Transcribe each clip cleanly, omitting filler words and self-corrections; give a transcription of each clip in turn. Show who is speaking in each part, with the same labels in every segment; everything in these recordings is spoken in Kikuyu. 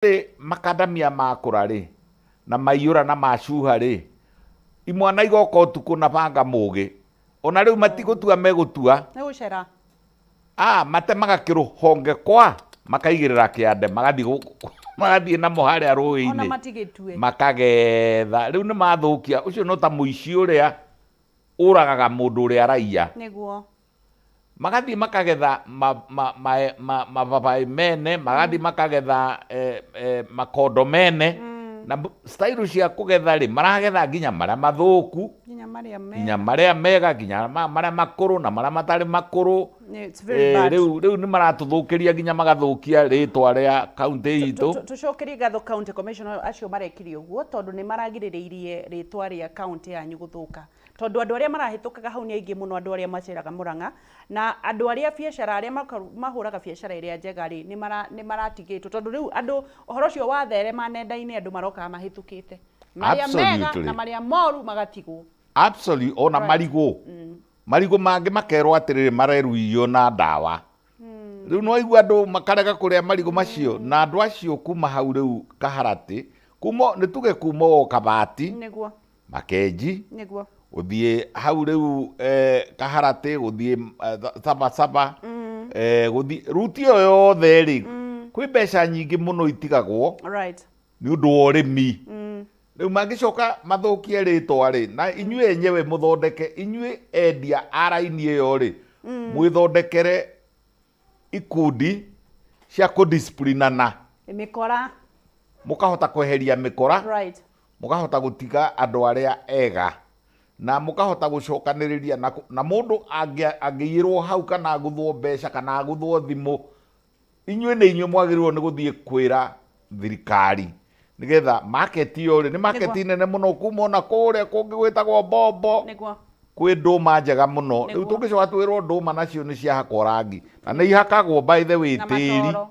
Speaker 1: Rĩ makandamia makũra rĩ, na maiyũra na macuha rĩ, imwana igoka ũtukũ na banga mũgĩ. Ona rĩu matigũtua megũtua.
Speaker 2: Nĩ gũcera.
Speaker 1: Ah, matemaga kĩrũhonge kwa makaigĩrĩra kĩande magathiĩ magathiĩ namo harĩa
Speaker 2: Ona
Speaker 1: rũĩ-inĩ
Speaker 2: matigĩtue.
Speaker 1: Makagetha. Rĩu nĩ mathũkia. Ũcio no ta mũici ũrĩa ũragaga mũndũ ũrĩa araiya.
Speaker 2: Nĩguo.
Speaker 1: Magathiĩ makagetha mababaĩ mene, magathiĩ makagetha makondo mene, na style cia kũgetha rĩ, maragetha nginya marĩa mathũku,
Speaker 2: nginya marĩa mega,
Speaker 1: nginya marĩa mega, nginya marĩa makũrũ na marĩa matarĩ makũrũ.
Speaker 2: It's very bad.
Speaker 1: Rĩu nĩ maratũthũkĩria nginya magathũkia rĩtwa rĩa kaunti itũ.
Speaker 2: Tũcokerie ngatho county commissioner acio marekire ũguo, tondũ nĩ maragirĩrĩirie rĩtwa rĩa kaunti yanyu gũthũka, tondũ andũ arĩa marahĩtũkaga hau nĩ aingĩ mũno, andũ arĩa maceraga Mũrang'a, na andũ arĩa biacara arĩa mahũraga biacara ĩrĩa njega rĩ, nĩ maratigĩtwo, tondũ rĩu andũ ũhoro ũcio watherema nenda-inĩ, andũ marokaga mahĩtũkĩte marĩa mega na marĩa moru magatigwo.
Speaker 1: Absolutely, ona marigũ. Marigũ mangĩ makerwo atĩrĩrĩ, mareruiyo na ndawa. Rĩu no waigua andũ makarega kũrĩa marigũ macio, na andũ acio kuma hau rĩu Kaharatĩ, kuma nĩ tuge kuma o Kabati, Makenji, gũthiĩ hau rĩu Kaharatĩ, gũthiĩ Sabasaba, gũthiĩ ruti ĩyo yothe rĩ, kwĩ mbeca nyingĩ mũno itigagwo nĩ ũndũ wa ũrĩmi. Rĩu mangĩcoka mathũkie rĩtwa rĩ, na inyuĩ enyewe mũthondeke, inyuĩ endia a raini ĩyo rĩ, mwĩthondekere ikundi cia kũdisciplinana.
Speaker 2: Mĩkora.
Speaker 1: Mũkahota kweheria mĩkora, mũkahota gũtiga andũ arĩa ega, na mũkahota gũcokanĩrĩria na, na mũndũ angĩiyĩrwo hau kana aguthwo mbeca kana aguthwo thimũ, inyuĩ nĩ inyuĩ mwagĩrĩirwo nĩ gũthiĩ kwĩra thirikari nĩgetha market ĩyo rĩ, nĩ market nene mũno kuma ona kũrĩa kũngĩ gwĩtagwo Bombo. Kwĩ ndũma njega mũno. Rĩu tũngĩcoka twĩrwo ndũma nacio nĩ ciahakwo rangi, na nĩ ihakagwo by the way
Speaker 2: Na
Speaker 1: tĩri.
Speaker 2: Matoro.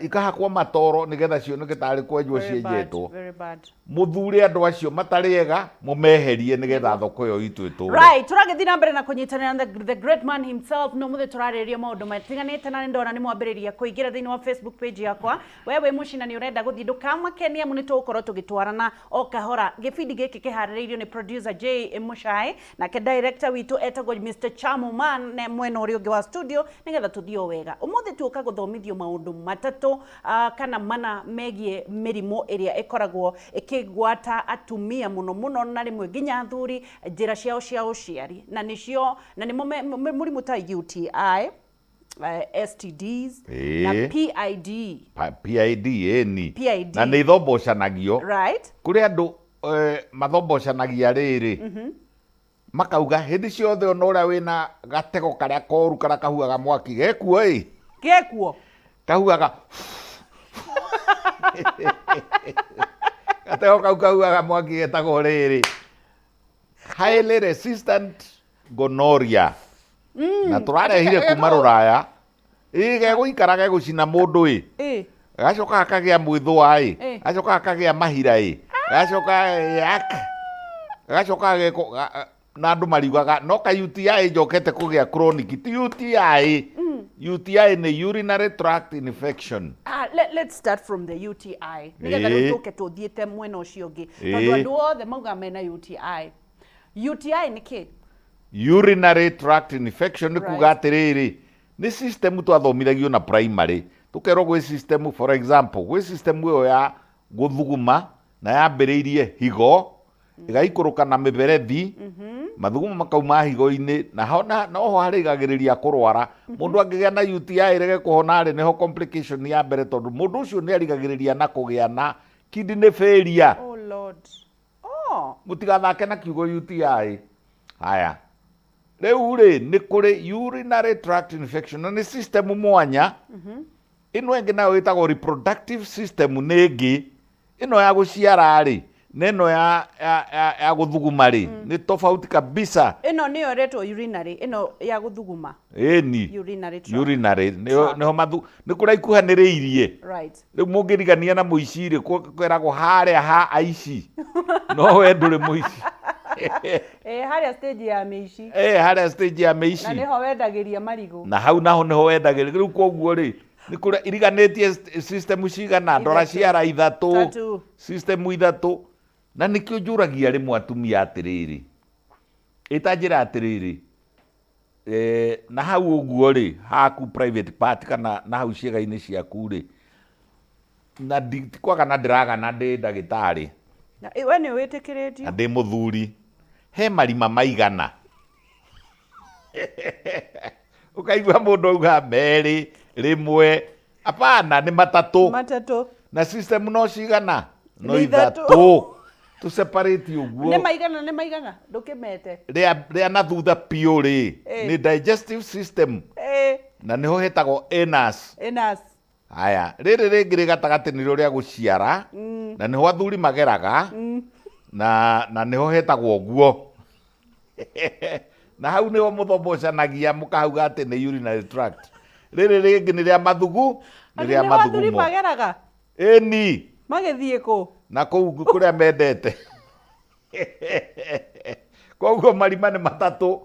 Speaker 1: Ikahakwo matoro nĩgetha cioneke tarĩ kwenjwo
Speaker 2: Very bad,
Speaker 1: cienjetwo.
Speaker 2: Very bad.
Speaker 1: Mũthure andũ acio matarĩ ega, mũmeherie nĩgetha thoko ĩyo itũ ĩtũre.
Speaker 2: Right, tũragĩthiĩ na mbere na kũnyitanĩra na the great man himself. No mũthĩ tũrarĩrĩria maũndũ matiganĩte, na nĩ ndona nĩ mwambĩrĩria kũingĩra thĩinĩ wa Facebook page yakwa. We wĩ mũciĩ na nĩ ũrenda gũthiĩ, ndũkamake nĩ amu nĩ tũgũkorwo tũgĩtwarana o kahora. Gĩbindi gĩkĩ kĩharĩrĩirio nĩ producer J Mũcaĩ, nake director witũ etagwo Mr Chamu Man, na mwena ũrĩa ũngĩ wa studio nĩgetha tũthiĩ o wega. Ũmũthĩ tuoka gũthomithio maũndũ matatũ kana mana megiĩ mĩrimũ ĩrĩa ĩkoragwo ĩkĩgwata atumia mũno mũno na rĩmwe nginya athuri, njĩra ciao cia ũciari, na nĩcio na nĩmo mũrimũ ta UTI, STDs na PID.
Speaker 1: PID, ĩni.
Speaker 2: PID.
Speaker 1: Na nĩ ithombocanagio. Kũrĩ andũ mathombocanagia rĩrĩ, makauga hĩndĩ ciothe ona ũrĩa wĩna gatego karĩa koru karĩa kahuhaga mwaki gekuo ĩ.
Speaker 2: Gekuo.
Speaker 1: Kahuhaga gatego kau kahuhaga mwaki getagwo rĩrĩ highly resistant gonorrhea, na tũrarehire kuma rũraya ĩ, gegũikara gegũcina mũndũ ĩ, gacoka gakagĩa mwĩthũa ĩ, gacoka gakagĩa mahira ĩ, gacoka yak gacoka geko na andũ mariugaga no ka UTI njokete kũgĩa chronic. Ti UTI. UTI nĩ urinary tract infection.
Speaker 2: Ah, let's start from the UTI nĩgetha rĩu tũke tũthiĩte mwena ũcio ũngĩ, tondũ andũ othe mauga mena UTI. UTI nĩ kĩ?
Speaker 1: Urinary tract infection nĩ kuga atĩrĩrĩ, nĩ system twathomithagio na primary, tũkerwo gwĩ system, for example, gwĩ system ĩyo ya gũthuguma na yambĩrĩirie higo, ĩgaikũrũka na mĩberethi, mathugumo makauma higo-inĩ, na ho noho harĩgagĩrĩria kũrwara. Mũndũ angĩgĩa na UTI ĩrege kũhona rĩ, nĩho complication ya mbere, tondũ mũndũ ũcio nĩ arigagĩrĩria na kũgĩa na kidney failure.
Speaker 2: Oh Lord. Oh.
Speaker 1: Mũtigathake na kiugo UTI. Haya, rĩu rĩ, nĩ kũrĩ urinary tract infection na nĩ system mwanya. Ĩno ĩngĩ nayo ĩtagwo reproductive system, nĩ ĩngĩ ĩno ya gũciara rĩ, na ĩno ya gũthuguma rĩ, nĩ tofauti kabisa.
Speaker 2: Ĩno nĩyo ĩretwo urinary, ĩno ya gũthuguma.
Speaker 1: Ĩni.
Speaker 2: Urinary tract.
Speaker 1: Urinary nĩho.
Speaker 2: Tract.
Speaker 1: Nĩho mathu nĩ kũrĩa ikuhanĩrĩirie. Rĩu mũngĩrigania na mũici rĩ, kwĩragwo harĩa ha aici, no we ndũrĩ mũici.
Speaker 2: Harĩa stage ya mĩici.
Speaker 1: Harĩa stage ya mĩici.
Speaker 2: Na nĩho wendagĩria marigũ.
Speaker 1: Na hau naho nĩho wendagĩria. Rĩu koguo rĩ, Nĩ kũrĩa iriganĩtie system cigana ndora
Speaker 2: Ithatũ.
Speaker 1: ciara ithatũ
Speaker 2: Tatu.
Speaker 1: system ithatũ. Na nĩkĩo njũragia rĩmwe atumia atĩrĩrĩ, ĩtanjĩra atĩrĩrĩ, na hau ũguo rĩ, haku private part kana na hau ciĩga-inĩ ciaku rĩ, na ti kwagana ndĩragana ndĩ ndagĩtarĩ.
Speaker 2: Na we nĩ wĩtĩkĩrĩtio.
Speaker 1: Na ndĩ mũthuri, he marima maigana? Ũkaigua mũndũ auga merĩ, rĩmwe, hapana, nĩ matatũ.
Speaker 2: Matatũ.
Speaker 1: Na system no cigana? No
Speaker 2: Nĩ ithatũ.
Speaker 1: ithatũ. Tũ separate ũguo.
Speaker 2: Nĩ maigana, nĩ maigana, ndũkĩmete.
Speaker 1: Rĩa na thutha biũ rĩ, nĩ digestive system. Na nĩho hetagwo anus.
Speaker 2: Anus.
Speaker 1: Haya, rĩrĩ rĩngĩ rĩ gatagatĩ nĩrĩo rĩa gũciara, na nĩho athuri mageraga, na nĩho hetagwo ũguo. Na hau nĩho mũthombocanagia mũkauga atĩ nĩ urinary tract. Rĩrĩ rĩngĩ nĩ rĩa mathugu, nĩ
Speaker 2: Atĩ
Speaker 1: rĩa
Speaker 2: nĩho athuri
Speaker 1: mathugumo.
Speaker 2: mageraga?
Speaker 1: Ĩni.
Speaker 2: Magĩthiĩ kũ?
Speaker 1: Na kũu kũrĩa mendete. Koguo marima nĩ matatũ.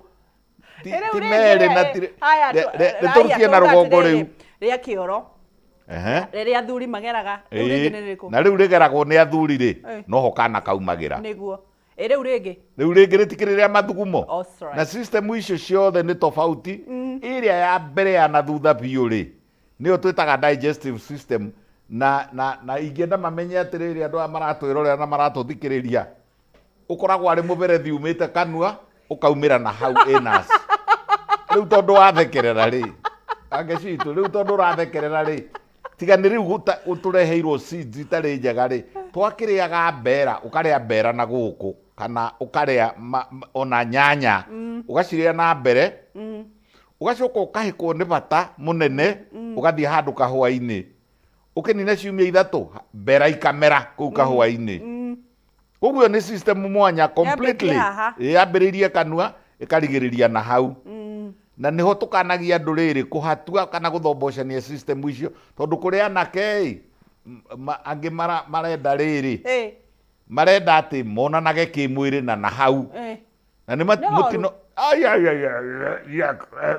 Speaker 1: Ti
Speaker 2: Rĩu
Speaker 1: ti
Speaker 2: rĩngĩ
Speaker 1: merĩ na
Speaker 2: rĩ,
Speaker 1: ti
Speaker 2: haya,
Speaker 1: nĩ tũrutie na
Speaker 2: haya,
Speaker 1: rũgongo
Speaker 2: atĩrĩrĩ,
Speaker 1: rĩu.
Speaker 2: Rĩa kĩoro. Rĩrĩa athuri mageraga. Rĩu rĩngĩ nĩ rĩrĩkũ?
Speaker 1: Na rĩu rĩgeragwo nĩ athuri rĩ, noho kana kaumagĩra.
Speaker 2: Nĩguo. Ĩ rĩu rĩngĩ?
Speaker 1: Rĩu rĩngĩ rĩtikĩrĩ rĩa mathugumo.
Speaker 2: That's right.
Speaker 1: Na system icio ciothe nĩ tofauti. Ĩrĩa ya mbere ya na thutha biũ rĩ, nĩyo twĩtaga digestive system. Na ingĩenda mamenye atĩrĩrĩ, andũ aya maratwĩrorera na maratũthikĩrĩria, ũkoragwo arĩ mũberethi umĩte kanua ũkaumĩra na hau anus. Rĩu tondũ wathekerera rĩ, ange citũ, rĩu tondũ ũrathekerera rĩ, tiga nĩ rĩu ũtũreheirwo seeds itarĩ njega rĩ, twakĩrĩaga mbera, ũkarĩa mbera na gũkũ, kana ũkarĩa ona nyanya, ũgacirĩa na mbere, ũgacoka ũkahĩkwo nĩ bata mũnene, ũgathiĩ handũ kahũa-inĩ, ũkĩnina ciumia ithatũ, mbera ikamera kũu kahũa-inĩ. Koguo nĩ system mwanya completely.
Speaker 2: Yambĩtie haha.
Speaker 1: Yambĩrĩirie kanua, ĩkarigĩrĩria na hau. Na nĩho tũkanagia andũ rĩrĩ kũhatua kana gũthombocania system icio, tondũ kũrĩ anake ĩ, angĩ marenda rĩrĩ, marenda atĩ monanage kĩmwĩrĩ na hau. Na nĩ
Speaker 2: Nĩ horu.
Speaker 1: mũtino. Ai, ai, ai, ai, ai, ai, ai.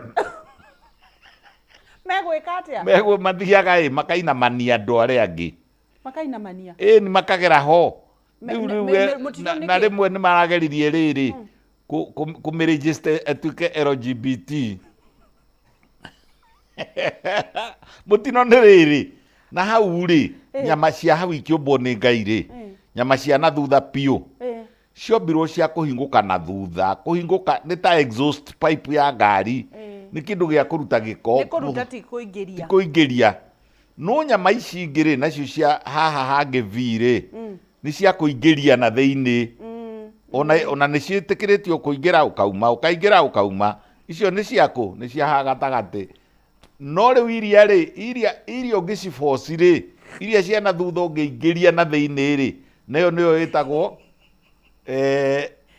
Speaker 2: Megwĩka atĩa?
Speaker 1: Megũ mathiaga ĩ, makainamania andũ arĩa angĩ.
Speaker 2: Makainamania.
Speaker 1: Ĩ, nĩ makagera ho. Rĩu, rĩu,
Speaker 2: Mũtino nĩ
Speaker 1: na
Speaker 2: kĩ?
Speaker 1: rĩmwe nĩ marageririe rĩrĩ, kũmĩregister ĩtuĩke LGBT. Mũtino nĩ rĩrĩ, na hau rĩ, nyama cia hau ikĩũmbwo nĩ Ngai rĩ, nyama cia na thutha biũ. Ciombirwo cia kũhingũka na thutha. Kũhingũka nĩ ta exhaust pipe ya ngari. Nĩ kĩndũ gĩa kũruta gĩko.
Speaker 2: Nĩ kũruta ti kũingĩria.
Speaker 1: Ti kũingĩria. No nyama ici ingĩ rĩ, nacio cia haha hangĩ V rĩ, nĩ cia kũingĩria na thĩinĩ. Ona nĩ ciĩtĩkĩrĩtio kũingĩra ũkauma, ũkaingĩra ũkauma. Icio nĩ cia kũ? Nĩ cia haha gatagatĩ. No rĩu iria rĩ, iria ũngĩciboci rĩ, iria cia na thutha ũngĩingĩria na thĩinĩ rĩ, nayo nĩyo ĩtagwo,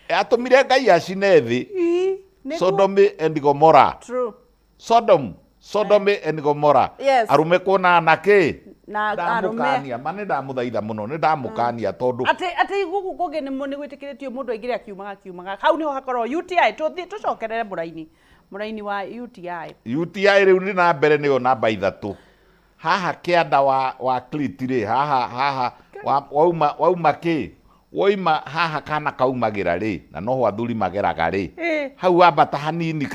Speaker 1: atũmire Ngai acine thĩ.
Speaker 2: Ii, nĩguo.
Speaker 1: Sodom and Gomorrah.
Speaker 2: True.
Speaker 1: Sodom, Sodom and Gomorrah.
Speaker 2: Yes.
Speaker 1: Arũme kuonana na kĩ?
Speaker 2: Na arũme.
Speaker 1: Ndamũkania, ma nĩ ndamũthaitha mũno, nĩ ndamũkania tondũ
Speaker 2: Atĩ gũkũ kũngĩ nĩ gwĩtĩkĩrĩtio mũndũ aingĩre akiumaga akiumaga. Hau nĩho hakoragwo UTI. Tũthiĩ tũcokerere mũraini. Mũraini wa UTI.
Speaker 1: UTI rĩu nĩ na mbere nĩyo namba ithatũ. Haha kĩanda wa clit rĩ, haha, haha, wa, wauma, wauma kĩ? Woima haha kana kaumagĩra rĩ, na noho athuri mageraga rĩ. Hau wambata hanini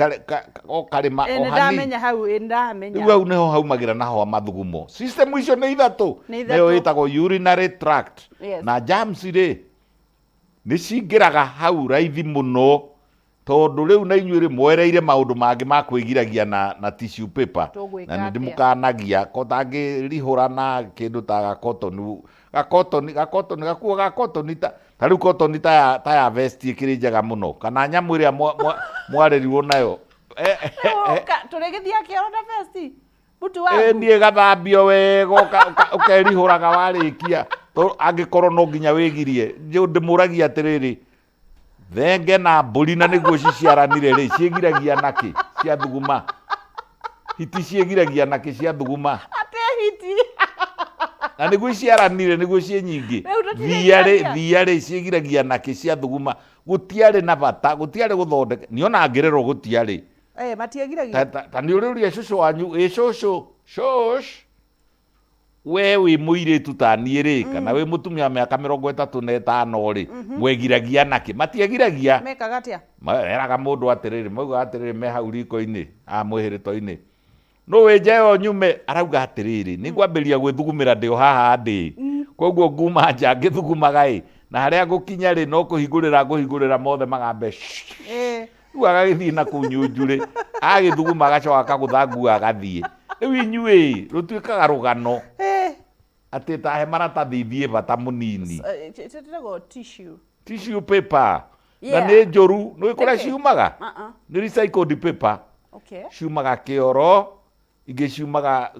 Speaker 1: o karĩma o
Speaker 2: Nĩ
Speaker 1: hanini.
Speaker 2: ndamenya hau, nĩ ndahamenya.
Speaker 1: Rĩu hau nĩho haumagĩra naho mathugumo. System icio nĩ ithatũ.
Speaker 2: Nĩ
Speaker 1: Nĩyo
Speaker 2: ithatũ.
Speaker 1: ĩtagwo urinary tract.
Speaker 2: Yes.
Speaker 1: Na germs rĩ, nĩ cingĩraga hau raithi mũno. Tondũ rĩu na inyuĩ rĩ mwereire maũndũ mangĩ ma kwĩgiragia na tissue paper.
Speaker 2: Tũgwĩka
Speaker 1: Na nĩ
Speaker 2: atĩa?
Speaker 1: ndĩmũkanagia, ko tangĩrihũra na kĩndũ ta gakotoni, gakotoni, gakotoni, gakuo gakotoni ta, ta rĩu kotoni ta ya, ta ya vest ĩkĩrĩ njega mũno, kana nyamũ ĩrĩa mwarerirwo nayo.
Speaker 2: Tũrĩgĩthiĩ kĩoro na vest? Mũtu waku?
Speaker 1: Niĩ gathambio wega, ũkerihũraga warĩkia. Tondũ angĩkorwo no nginya wĩgirie, ndĩmũragia atĩrĩrĩ, thenge na mbũri na nĩguo ciciaranire rĩ, ciĩgiragia nakĩ cia thuguma? Hiti ciĩgiragia nakĩ cia thuguma?
Speaker 2: Ate hiti.
Speaker 1: Na nĩguo iciaranire, nĩguo ciĩ nyingĩ.
Speaker 2: Rĩu tũtirĩ
Speaker 1: Thiia rĩ,
Speaker 2: giragia.
Speaker 1: thiia rĩ, ciĩgiragia nakĩ cia thuguma? Gũtiarĩ na bata, gũtiarĩ gũthondeka. Niĩ ona ngĩrerwo gũtiarĩ.
Speaker 2: Matiĩgiragia.
Speaker 1: Ta nĩ ũrĩũria cũcũ wanyu, ĩ cũcũ, cũc. We wĩ mũirĩtu ta niĩ rĩ, kana wĩ mũtumia wa mĩaka 35 rĩ, mwegiragia nakĩ? Matiegiragia.
Speaker 2: Mekaga atĩa?
Speaker 1: Meraga mũndũ atĩrĩrĩ, maugaga atĩrĩrĩ me hau riko-inĩ, haha mwĩhĩrĩto-inĩ, nũ wĩ nja ĩyo nyume? Arauga atĩrĩrĩ, nĩ ngwambĩrĩria gwĩthugumĩra ndĩ o haha ndĩ. Koguo nguma nja ngĩthugumaga ĩ, na harĩa ngũkinya rĩ, no kũhingũrĩra ngũhingũrĩra mothe magambe
Speaker 2: Ĩĩ.
Speaker 1: Rĩu agagĩthiĩ na kũu nyunjurĩ, agagĩthuguma agacoka akagũtha nguo agathiĩ. Rĩu inyuĩ rũtuĩkaga rũgano atĩ ta he maratathi thiĩ bata mũnini.
Speaker 2: Ĩtagwo tissue.
Speaker 1: Tissue paper. Na nĩ njũru, nĩũĩ kũrĩa ciumaga? Nĩ recycled paper. Ciumaga kĩoro, ingĩ ciumaga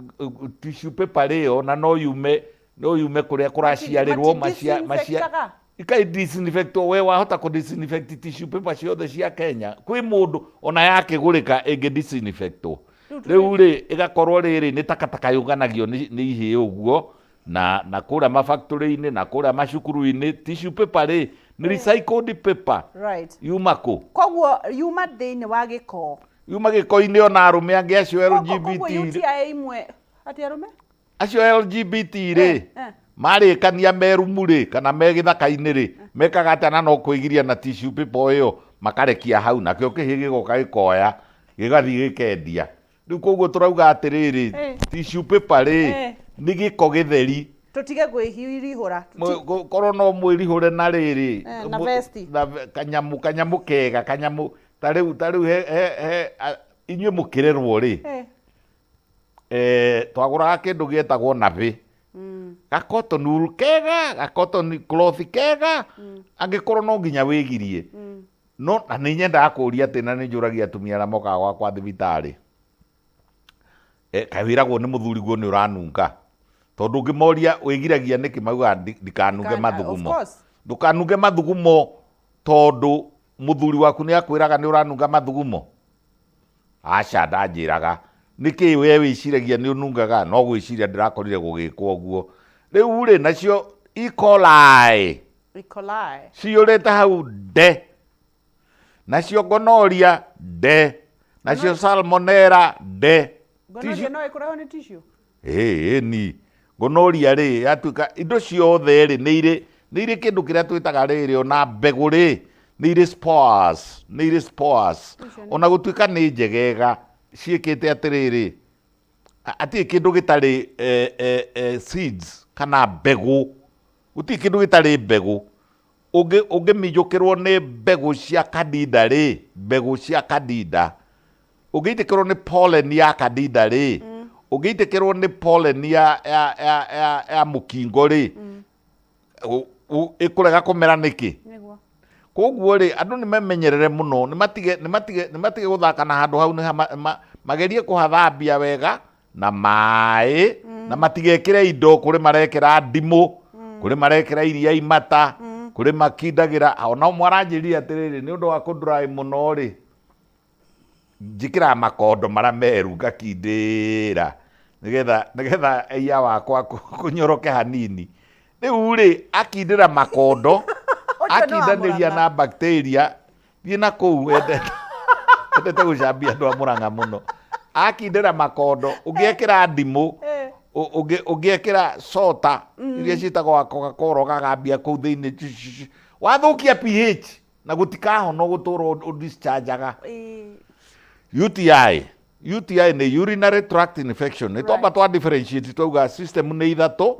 Speaker 1: tissue paper rĩo na no yume no yume kũrĩa kũraciarĩrwo macia macia
Speaker 2: Mati-disinfectaga?
Speaker 1: ikai disinfect we wahota kũ disinfect tissue paper ciothe cia Kenya kwĩ mũndũ ona yakĩgũrĩka ĩngĩ disinfectwo rĩu rĩ ĩgakorwo rĩrĩ nĩ takataka yũnganagio nĩ nĩ ihĩĩ ũguo na na kũrĩa mafactory-inĩ na kũrĩa macukuru-inĩ tissue paper rĩ nĩ recycled paper yuma kũ
Speaker 2: Koguo yuma thĩinĩ wa gĩko.
Speaker 1: Yuma gĩko-inĩ ona arũme angĩ acio
Speaker 2: Koguo
Speaker 1: LGBT
Speaker 2: UTI imwe atĩ arũme?
Speaker 1: Acio LGBT rĩ marĩkania me rumu rĩ kana me gĩthaka-inĩ rĩ mekaga atĩa na no kwĩgiria na tissue paper ĩyo makarekia hau nakĩo kĩhĩ gĩgoka gĩkoya gĩgathiĩ gĩkendia. Rĩu koguo tũrauga atĩrĩrĩ, tissue paper rĩ nĩ gĩko gĩtheri.
Speaker 2: Tũtige kwĩrihũra.
Speaker 1: Korwo no mwĩrihũre na rĩrĩ
Speaker 2: Na vesti.
Speaker 1: Na kanyamũ kanyamũ kega kanyamũ ta rĩu ta rĩu he he he a- inyuĩ mũkĩrerwo rĩ twagũraga kĩndũ gĩetagwo nabĩ ga cotton wool kega ga cotton cloth kega angĩkorwo no nginya wĩgirie no na nĩ nyendaga kũria atĩ na nĩ njũragia atumia arĩa mokaga gwakwa thibitarĩ kaĩ wĩragwo nĩ mũthuriguo nĩ ũranunga tondũ ũngĩmoria wĩgiragia nĩkĩ maugaga ndikanunge
Speaker 2: Of
Speaker 1: mathugumo
Speaker 2: course.
Speaker 1: Ndũkanunge mathugumo tondũ mũthuri waku nĩ akwĩraga nĩ ũranunga mathugumo? Aca ndanjĩraga. Nĩkĩ we wĩciragia nĩ ũnungaga? No gwĩciria ndĩrakorire gũgĩkwo ũguo. Rĩu rĩ, nacio E. coli
Speaker 2: E. coli.
Speaker 1: Ciyũrĩte hau nde. Nacio gonorrhea nde. Nacio salmonella nde.
Speaker 2: Gonorrhea no ĩkũrehwo nĩ tissue?
Speaker 1: Ĩĩ ni. Gonorrhea rĩ, yatuĩka indo ciothe rĩ, nĩ irĩ nĩ irĩ kĩndũ kĩrĩa twĩtaga rĩrĩ ona mbegũ rĩ, nĩ irĩ spores, nĩ irĩ spores. Ona gũtuĩka nĩ njegega, ciĩkĩte atĩrĩrĩ, hatirĩ kĩndũ gĩtarĩ seeds kana mbegũ. Gũtirĩ kĩndũ gĩtarĩ mbegũ. Ũngĩminjũkĩrwo nĩ mbegũ cia candida rĩ, mbegũ cia candida, ũngĩitĩkĩrwo nĩ pollen ya candida rĩ, ũngĩitĩkĩrwo nĩ pollen ya ya ya ya, ya mũkingo rĩ, ĩkũrega kũmera nĩkĩ?
Speaker 2: Nĩguo.
Speaker 1: Koguo rĩ, andũ nĩ memenyerere mũno, nĩ matige nĩ matige nĩ matige gũthaka na handũ hau nĩ magerie kũhathambia wega na maĩ na matigekĩre indo kũrĩ marekĩra ndimũ, kũrĩ marekĩra iria imata, kũrĩ makindagĩra. Ona ũmwe aranjĩrire atĩrĩrĩ, nĩ ũndũ wa kũ dry mũno rĩ, njĩkĩraga makondo marĩa meru ngakindĩra nĩgetha nĩgetha iya wakwa kũnyoroke hanini. Rĩu rĩ, akindĩra makondo,
Speaker 2: Ũcio nĩ wa
Speaker 1: akindanĩria
Speaker 2: Mũrang'a.
Speaker 1: na bacteria, thiĩ na kũu endete endete gũcambia andũ a Mũrang'a mũno. Akindĩra makondo, ũngĩekĩra ndimũ, ũngĩekĩra soda iria ciĩtagwo wa Coca-Cola ũgagambia kũu thĩinĩ, wathũkia pH na gũtikahona ũgũtũra ũdischargaga. UTI. UTI nĩ urinary tract infection. Nĩ twamba twa differentiate twauga system nĩ ithatũ.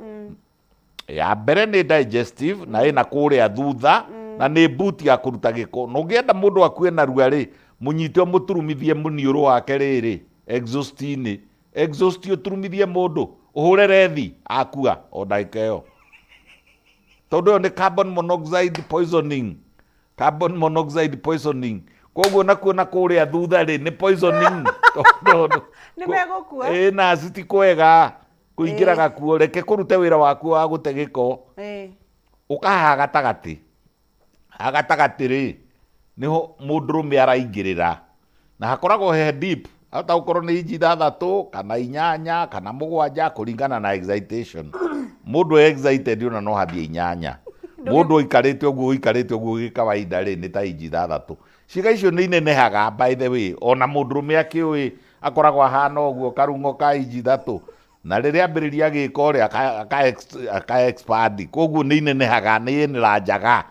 Speaker 1: Ya mbere nĩ digestive na ĩna kũrĩa thutha na nĩ boot ya kũruta gĩko. Na ũngĩenda mũndũ akue narua rĩ, mũnyite ũmũturumithie mũniũrũ wake rĩrĩ exhaust-inĩ. Exhaust ũturumithie mũndũ, ũhũre rethi, akua o ndagĩka ĩyo. Tondũ ĩyo nĩ carbon monoxide poisoning. Carbon monoxide poisoning. Koguo nakuo na kũrĩa thutha rĩ nĩ poisoning. Tondũ
Speaker 2: Nĩ megũkua.
Speaker 1: Ĩ na ti kwega kũingĩraga kuo, reke kũrute wĩra wakuo wa gũte gĩko. Ũka haha gatagatĩ. Haha gatagatĩ rĩ, nĩho mũndũrũme araingĩrĩra. Na hakoragwo he deep. Hahota gũkorwo nĩ inji 6 kana 8 kana 7 kũringana na excitation. Mũndũ e excited ona no hathiĩ 8. Mũndũ ũikarĩte ũguo ũikarĩte ũguo gĩkawaida rĩ nĩ ta inji 6. Ciĩga icio nĩ inenehaga by the way. Ona mũndũrũme akĩũĩ akoragwo ahana ũguo karung'o ka inji 3. Na rĩrĩa ambĩrĩria gĩko rĩ, aka expand, koguo nĩ inenehaga, nĩ ĩnĩranjaga.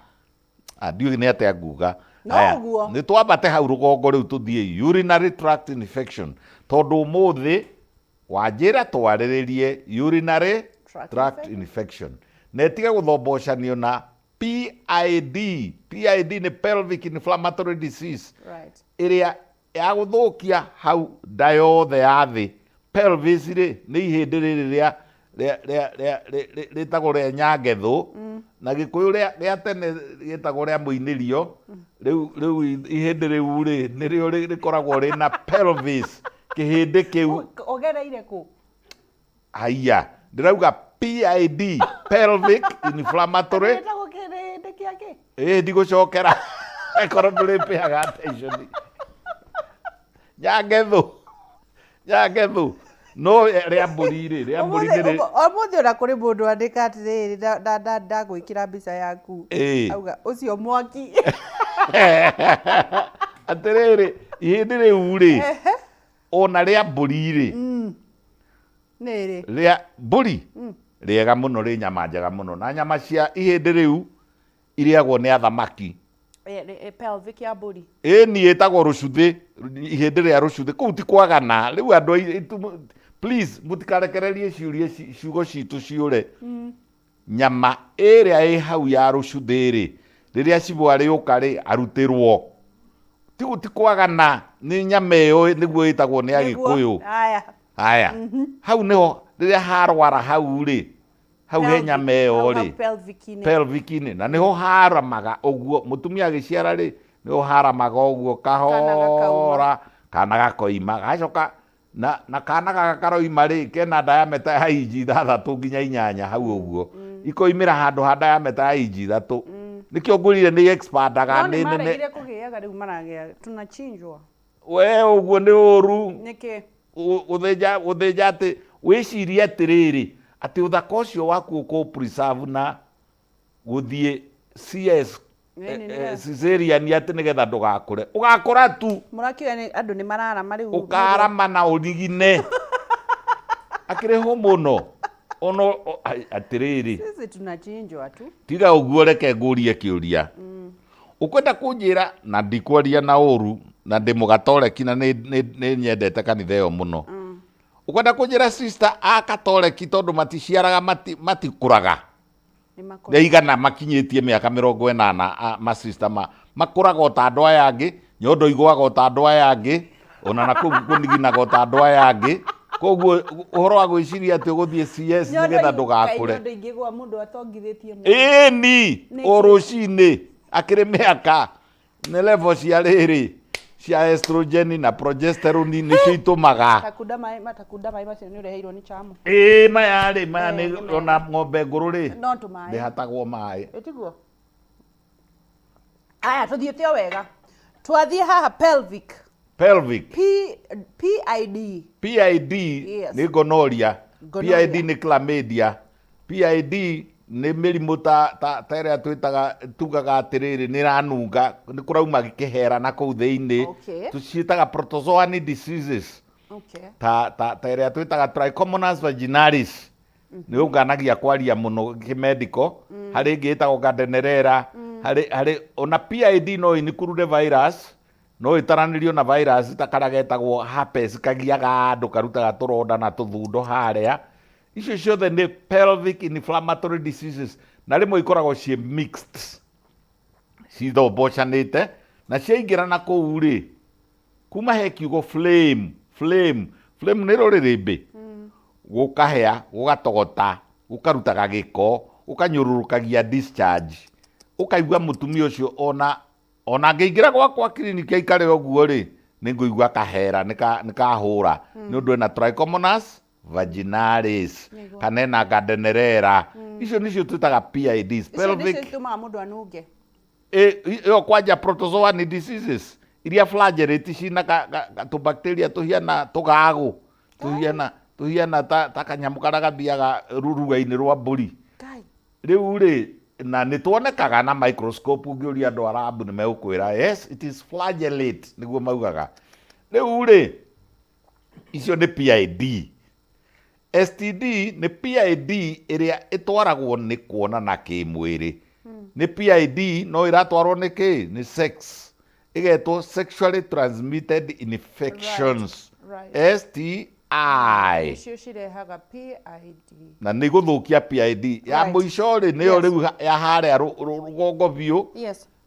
Speaker 1: Ah, ndiũĩ nĩ atĩa nguga.
Speaker 2: No
Speaker 1: Aya,
Speaker 2: ũguo.
Speaker 1: Nĩ twambate hau rũgongo rĩu tũthiĩ urinary tract infection, tondũ ũmũthĩ wanjĩra twarĩrĩrie urinary
Speaker 2: Tract
Speaker 1: tract infection na ĩtige gũthombocanio na PID. PID nĩ pelvic inflammatory disease ĩrĩa ya gũthũkia hau nda yothe ya thĩ. Pelvis rĩ, nĩ ihĩndĩ rĩrĩ rĩa rĩa rĩa rĩa rĩtagwo rĩa nyangethũ, na Gĩkũyũ rĩa rĩa tene rĩtagwo rĩa mũinĩrio. Rĩu rĩu ihĩndĩ rĩu rĩ, nĩrĩo rĩkoragwo rĩna pelvis, kĩhĩndĩ kĩu.
Speaker 2: Ũgereire kũ?
Speaker 1: Haiya, ndĩrauga PID, pelvic inflammatory.
Speaker 2: Gĩtagwo kĩhĩndĩ kĩa kĩ?
Speaker 1: Ĩĩ, ndigũcokera korwo ndũrĩpĩaga attention. Nyangethu, nyangethu, no rĩa mbũri rĩ, rĩa mbũri nĩ rĩ.
Speaker 2: Ũmũthĩ ona kũrĩ mũndũ andĩka atĩrĩrĩ, ndagwĩkĩra mbica yaku. Auga ũcio mwaki.
Speaker 1: Atĩrĩrĩ, ihĩndĩ rĩu rĩ, ona rĩa mbũri rĩ,
Speaker 2: Nĩ rĩ?
Speaker 1: Rĩa mbũri rĩega mũno, rĩ nyama njega mũno, na nyama cia ihĩndĩ rĩu irĩagwo nĩ athamaki.
Speaker 2: Pelvic ya mbũri.
Speaker 1: Ĩni, ĩtagwo rũcuthĩ, ihĩndĩ rĩa rũcuthĩ. Kũu ti kwagana. Rĩu andũ please mũtikarekererie ciũria ciugo citũ ciũre. Nyama ĩrĩa ĩ hau ya rũcuthĩ rĩ, rĩrĩa cibũ arĩũka rĩ, arutĩrwo. Ti kwagana, nĩ nyama ĩyo nĩguo ĩtagwo nĩ Agĩkũyũ.
Speaker 2: Haya.
Speaker 1: Haya, hau nĩho rĩrĩa harwara hau rĩ, hau he nyama ĩyo rĩ,
Speaker 2: pelvic-inĩ.
Speaker 1: Pelvic-inĩ, na nĩho haramaga ũguo. Mũtumia agĩciara rĩ, nĩho haramaga ũguo kahora, kana gakoima, gacoka na kana gaka karoima rĩ, kena diameter ya inji 6 nginya 8 hau ũguo, ikoimĩra handũ ha diameter ya inji 3. Nĩkĩo ngwĩrire nĩ expandaga.
Speaker 2: No
Speaker 1: nĩ
Speaker 2: nĩ
Speaker 1: nene.
Speaker 2: Maregire kũgĩaga, rĩu maragĩa tunachinjwa.
Speaker 1: We, ũguo nĩ ũru.
Speaker 2: Nĩkĩ?
Speaker 1: Gũthĩnja, gũthĩnja atĩ wĩcirie atĩrĩrĩ, atĩ ũthaka ũcio waku ũkũ preserve na gũthiĩ CS,
Speaker 2: Nĩ, nĩ.
Speaker 1: Cesarean, atĩ nĩgetha ndũgakũre, ũgakũra tu.
Speaker 2: Mũrakiuga nĩ andũ nĩ mararama rĩu.
Speaker 1: Ũkarama na ũnigine akĩrĩ ho mũno ono atĩrĩrĩ.
Speaker 2: Sisi tunachinjwa tu.
Speaker 1: Tiga ũguo, reke ngũrie kĩũria. Ũkwenda kũnjĩra, na ndikwaria na ũru, na ndĩ mũgatoreki na nĩ nyendete kanitha ĩyo mũno, ũkwenda kũnjĩra sister a katoreki, tondũ maticiaraga, matikũraga?
Speaker 2: Nĩ
Speaker 1: nĩ aigana makinyĩtie mĩaka 80 masista makũraga o ta andũ aya angĩ, nyondo igũaga o ta andũ aya angĩ, ona na kũu kũniginaga o ta andũ aya angĩ. Koguo ũhoro wa gwĩciria atĩ ũgũthiĩ CS nĩgetha ndũgakũre.
Speaker 2: Nyondo ingĩgwa mũndũ atongithĩtie mũno.
Speaker 1: Ĩni.
Speaker 2: Nĩkĩ?
Speaker 1: O rũcinĩ akĩrĩ mĩaka nĩ level cia rĩrĩ cia estrogen na progesterone nĩcio itũmaga.
Speaker 2: Takunda maĩ, matakunda maĩ macio nĩ ũreheirwo nĩ chamo.
Speaker 1: Ĩĩ, maya rĩ, maya
Speaker 2: Eh,
Speaker 1: nĩ
Speaker 2: nĩ mega.
Speaker 1: Ona ng'ombe ngũrũ rĩ,
Speaker 2: No tũmaĩ.
Speaker 1: ndĩhatagwo maĩ.
Speaker 2: Ĩtiguo aya, tũthiĩte o wega, twathiĩ haha pelvic.
Speaker 1: Pelvic.
Speaker 2: P, PID.
Speaker 1: PID. Nĩ gonorrhea.
Speaker 2: Gonorrhea.
Speaker 1: PID nĩ chlamydia. PID nĩ mĩrimũ ta ĩrĩa twĩtaga, tugaga atĩrĩrĩ, nĩ ĩranunga, nĩ kũrauma kĩhera na kũu thĩinĩ. Tũciĩtaga protozoan diseases, ta ĩrĩa twĩtaga Trichomonas vaginalis, nĩ ũnganagia kwaria mũno kĩmedical. Harĩ ĩngĩ ĩtagwo Gardnerella, harĩ ona PID no include virus, no ĩtaranĩrio na virus ta karĩa getagwo herpes, kagiaga andũ, karutaga tũronda na tũthundo harĩa. Icio ciothe nĩ pelvic inflammatory diseases, na rĩmwe ikoragwo ciĩ mixed, cithombocanĩte, na ciaingĩra na kũu rĩ, kuma he kiugo flame. Flame, flame nĩ rũrĩrĩmbĩ, gũkahĩa, gũgatogota, gũkarutaga gĩko, gũkanyũrũrũkagia discharge, ũkaigua mũtumia ũcio ona angĩingĩra gwakwa kiriniki aikare ũguo rĩ, nĩ ngũigua kahera nĩ kahũra, nĩ ũndũ ena Trichomonas vaginalis kana ena Gardnerella. Icio nĩcio twĩtaga PIDs.
Speaker 2: Icio nĩcio
Speaker 1: Pelvic.
Speaker 2: Itũmaga mũndũ anunge.
Speaker 1: Ĩyo kwanja protozoan diseases iria flagellate, cina tũbacteria tũhiana tũgagũ, tũhiana ta kanyamũ karĩa gathiaga rũruga-inĩ rwa mbũri.
Speaker 2: Ngai.
Speaker 1: Rĩu rĩ, na nĩ tuonekaga na microscope. Ũngĩũria andũ a lab nĩ megũkwĩra yes, it is flagellate, nĩguo maugaga. Rĩu rĩ, icio nĩ PID. STD nĩ PID ĩrĩa ĩtwaragwo nĩ kuonana kĩmwĩrĩ. Nĩ PID no ĩratwarwo nĩ kĩ? Nĩ sex. Ĩgetwo sexually transmitted infections.
Speaker 3: Right.
Speaker 1: STI.
Speaker 3: Icio cirehaga PID.
Speaker 1: Na nĩ gũthũkia PID. Ya mũico rĩ nĩyo rĩu ya harĩa rũgongo biũ.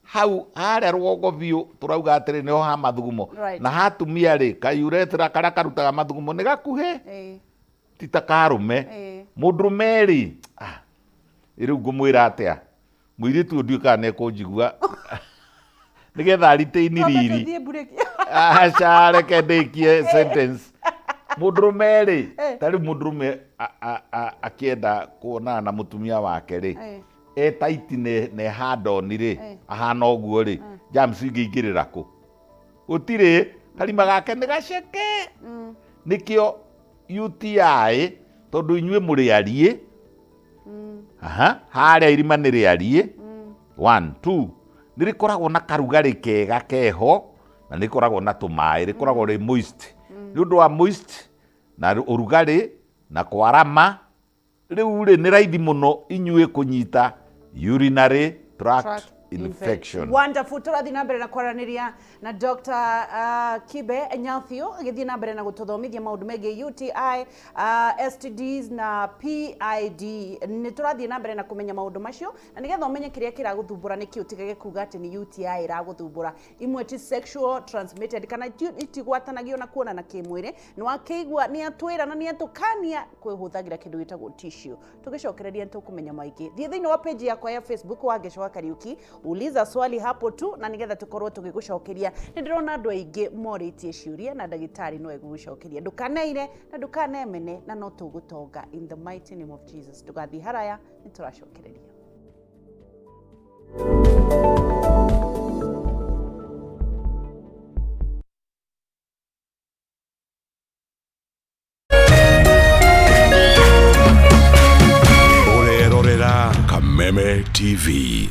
Speaker 1: Hau harĩa rũgongo biũ tũrauga atĩrĩ nĩho ha mathugumo. Na hatumia rĩ kayuretera karĩa karutaga mathugumo nĩ gakuhĩ. Ti ta karume. Mũndũrũme rĩ rĩu ngũmwĩra atĩa mũirĩtu ũyũ ndiũĩ kana nĩekũnjigua nĩgetha aritaini riri. Aca reke ndĩkie sentence. Mũndũrũme rĩ ta rĩu mũndũrũme akĩenda kuonana na mũtumia wake rĩ e taiti ne handoni rĩ ahana ũguo rĩ germs ingĩingĩrĩra kũ? Gũtirĩ. Karima gake nĩ gaceke. Nĩkĩo UTI tondũ inyuĩ mũrĩ ariĩ. Aha, harĩa irima nĩ rĩariĩ. 1 2 nĩ rĩkoragwo na karugarĩ kega keho na nĩ rĩkoragwo na tũmaĩ, rĩkoragwo rĩ moist. Nĩ ũndũ wa moist na ũrugarĩ na kwarama, rĩu rĩ nĩ raithi mũno inyuĩ kũnyita urinary tract infection.
Speaker 2: Wonderful. Tũrathiĩ na mbere na kwaranĩria na Dr. Kibe Nyathio agĩthiĩ na mbere na gũtũthomithia maũndũ megiĩ UTI, STDs na PID. Nĩ tũrathiĩ na mbere na kũmenya maũndũ macio na nĩgetha ũmenye kĩrĩa kĩragũthumbũra nĩkĩ ũtigage kuga atĩ nĩ UTI ĩragũthumbũra. Imwe ti sexual transmitted kana itigwatanagio na kuonana kĩmwĩrĩ. Nĩ wakĩigua nĩ atwĩra na nĩ atũkania kwĩhũthagĩra kĩndũ gĩtagwo tissue. Tũgĩcokereria nĩ tũkũmenya maingĩ. Thiĩ thĩinĩ wa page yakwa ya Facebook Wangeco wa Kariuki, uliza swali hapo tu na nĩgetha tũkorwo tũgĩgũcokeria. Nĩ ndĩrona andũ aingĩ morĩtie ciũria na ndagĩtarĩ no egũgũcokeria. Ndũkaneire na ndũkanemene na no tũgũtonga in the mighty name of Jesus. Ndũgathiĩ haraya, nĩ tũracokereria.
Speaker 4: Ũrerorera Kameme TV.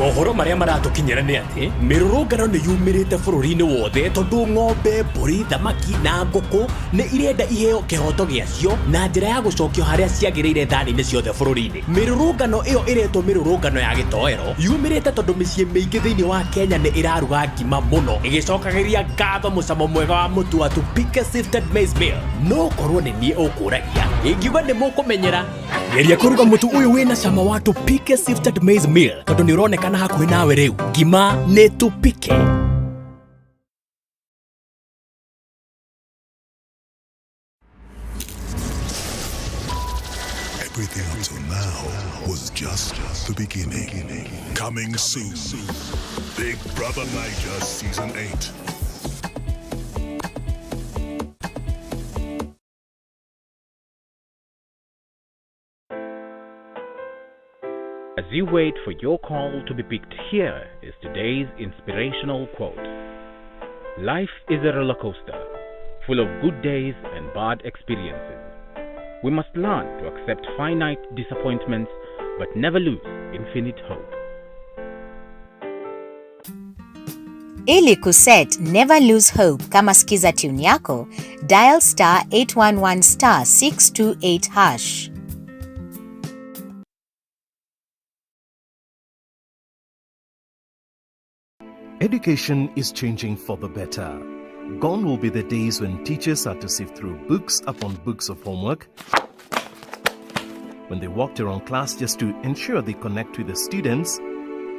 Speaker 5: Mohoro marĩa maratũkinyĩra nĩ atĩ mĩrũrũngano nĩ yumĩrĩte bũrũri-inĩ wothe tondũ ng'ombe, mbũri, thamaki na ngũkũ nĩ irenda iheo kĩhoto gĩacio na njĩra ya gũcokio harĩa ciagĩrĩire thani-inĩ ciothe bũrũri-inĩ. Mĩrũrũngano ĩyo ĩretwo mĩrũrũngano ya gĩtoero yumĩrĩte tondũ mĩciĩ mĩingĩ thĩinĩ wa Kenya nĩ ĩraruga ngima mũno ĩgĩcokagĩria ngatho mũcamo mwega wa mũtu wa Tupike Sifted Maize Meal. No korwo nĩ niĩ ũkũragia ingiuga nĩ mũkũmenyera. Geria kũruga mũtu ũyũ wĩna cama wa Tupike Sifted Maize Meal tondũ nĩ ũronekana hakuhĩ nawe rĩu. Ngima nĩ Tupike.
Speaker 4: Everything up till now was just the beginning. Coming soon. Big Brother Naija Season 8.
Speaker 6: As you wait for your call to be picked, here is today's inspirational quote. Life is a roller coaster, full of good days and bad experiences. We must learn to accept finite disappointments, but never lose infinite hope.
Speaker 7: Ili kuset Never Lose Hope kama skiza tune yako, dial star 811 star 628 hash.
Speaker 8: Education is changing for the better. Gone will be the days when teachers had to sift through books upon books of homework, when they walked around class just to ensure they connect with the students,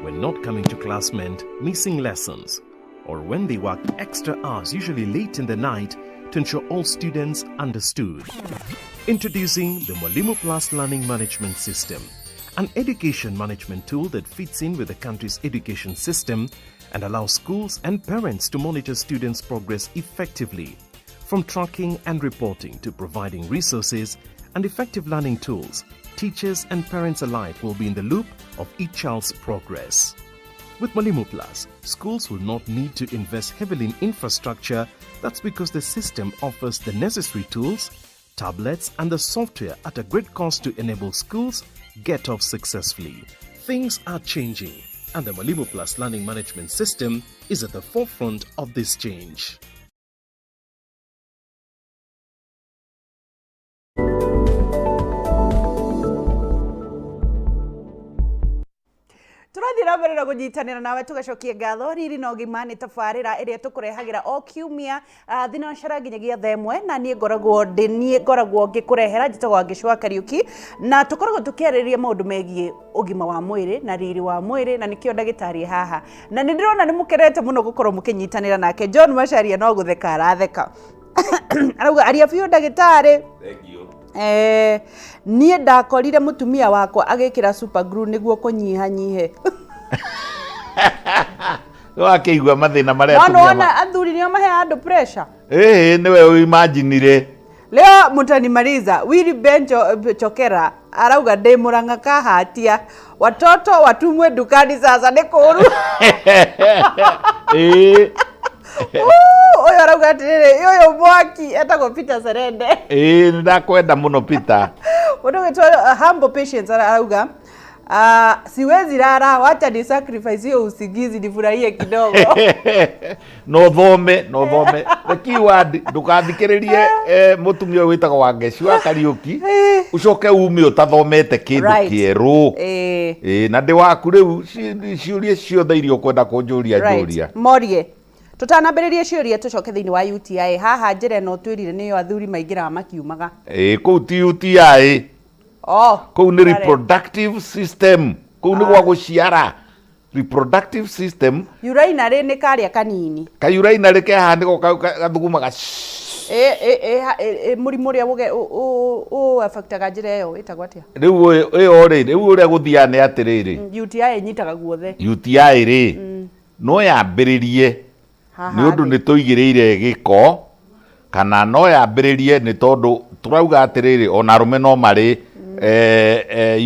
Speaker 8: when not coming to class meant missing lessons, or when they worked extra hours, usually late in the night, to ensure all students understood. Introducing the Mwalimu Plus Learning Management System, an education management tool that fits in with the country's education system and allows schools and parents to monitor students' progress effectively. From tracking and reporting to providing resources and effective learning tools, teachers and parents alike will be in the loop of each child's progress. With Mwalimu Plus, schools will not need to invest heavily in infrastructure. That's because the system offers the necessary tools, tablets, and the software at a great cost to enable schools get off successfully. Things are changing, and the Mwalimu Plus Learning Management System is at the forefront of this change.
Speaker 2: Tũrathiĩ na mbere na kũnyitanĩra nawe tũgacokia ngatho. Riri na ũgima nĩ tabarĩra ĩrĩa tũkũrehagĩra o kiumia thinacara nginyagia thaa ĩmwe, na niĩ ngoragwo ndĩ niĩ ngoragwo ngĩkũrehera, njĩtagwo Wangeci wa Kariuki, na tũkoragwo tũkĩarĩrĩria maũndũ megiĩ ũgima wa mwĩrĩ na riri wa mwĩrĩ, na nĩkĩo ndagĩtarĩ haha, na nĩ ndĩrona nĩ mũkenete mũno gũkorwo mũkĩnyitanĩra nake. John Macharia no gũtheka aratheka, arauga aria biũ ndagĩtarĩ. Niĩ ndakorire mũtumia wakwa agĩkĩra super glue nĩguo kũnyihanyihe.
Speaker 1: Wakĩigua mathĩna marĩa
Speaker 2: No
Speaker 1: atumia
Speaker 2: nĩwona athuri nĩo maheaga andũ pressure.
Speaker 1: Ĩĩ, nĩwe ũimaginire.
Speaker 2: Leo mtanimaliza. Willy Benjo Chokera arauga ndĩ Murang'a kahatia, watoto watumwe dukani sasa nĩ kũru.
Speaker 1: Ĩĩ.
Speaker 2: Ũyũ arauga atĩrĩrĩ, ũyũ mwaki etagwo Peter Serende.
Speaker 1: Ĩĩ, nĩ ndakwenda mũno Peter.
Speaker 2: Mũndũ ũgwĩtwo Humble Patience arauga siwezi lala, wacha ni sacrifice hiyo usingizi nifurahie kidogo.
Speaker 1: No thome, no thome the keyword, ndũgathikĩrĩrie mũtumia ũyũ wĩtagwo Wangeci wa Kariũki ũcoke ume ũtathomete kĩndũ kĩerũ. Ĩĩ, na ndĩ waku rĩu, ciũria ciothe iria ũkwenda kũnjũria, njũria.
Speaker 2: Morie tũtanambĩrĩrie ciũria, tũcoke thĩinĩ wa UTI haha, njĩra ĩno twĩrire nĩyo athuri maingĩraga makiumaga.
Speaker 1: Ĩĩ, kũu ti UTI.
Speaker 2: Oh,
Speaker 1: kũu nĩ reproductive system, kũu nĩ gwa gũciara, reproductive system.
Speaker 2: Urinary nĩ karĩa kanini.
Speaker 1: Ka-urinary ke haha, nĩko gathugumaga.
Speaker 2: Ĩ mũrimũ ũrĩa ũ affectaga njĩra ĩyo wĩtagwo atĩa?
Speaker 1: Rĩu ĩyo rĩ, rĩu ũrĩa gũthiaga nĩ atĩrĩrĩ,
Speaker 2: UTI ĩnyitaga guothe.
Speaker 1: UTI rĩ, no yambĩrĩrie
Speaker 2: Haha
Speaker 1: nĩ ũndũ
Speaker 2: thĩ.
Speaker 1: Nĩ tũigĩrĩire gĩko, kana no yambĩrĩrie nĩ tondũ tũrauga atĩrĩrĩ, ona arũme no marĩ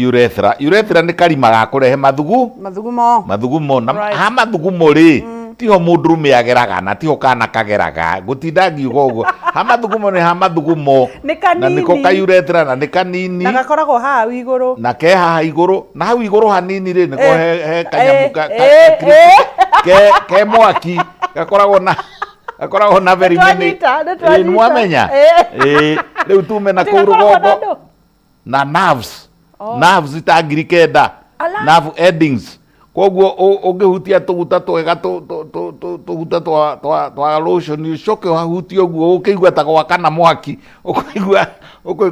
Speaker 1: urethra. Urethra nĩ karima ga kũrehe mathugu.
Speaker 2: Mathugumo.
Speaker 1: Mathugumo na ha mathugumo rĩ, tiho mũndũrũme ageraga na tiho kana kageraga, ngũtinda ngiuga ũguo. Ha mathugumo nĩ ha mathugumo.
Speaker 2: Nĩ
Speaker 1: Na nĩko
Speaker 2: kanini.
Speaker 1: Ka urethra, na nĩ kanini.
Speaker 2: Na gakoragwo haha igũrũ.
Speaker 1: Na ke haha igũrũ, na hau igũrũ hanini rĩ, nĩko he kanyamũ ke mwaki gakoragwo na very many.
Speaker 2: Nĩtwanyita,
Speaker 1: Ĩĩ,
Speaker 2: nĩtwanyita.
Speaker 1: nĩwamenya. Ĩĩ, rĩu tume na kũu
Speaker 2: Gakoragwo na
Speaker 1: rũgongo
Speaker 2: andũ?
Speaker 1: Na nerves, nerves ta 9,000.
Speaker 2: Ala.
Speaker 1: Nerve endings, koguo ũngĩhutia tũguta twega, tũguta twa lotion, ũcoke ũhahutie ũguo, ũkĩigua ta gwakana mwaki, ũkũigua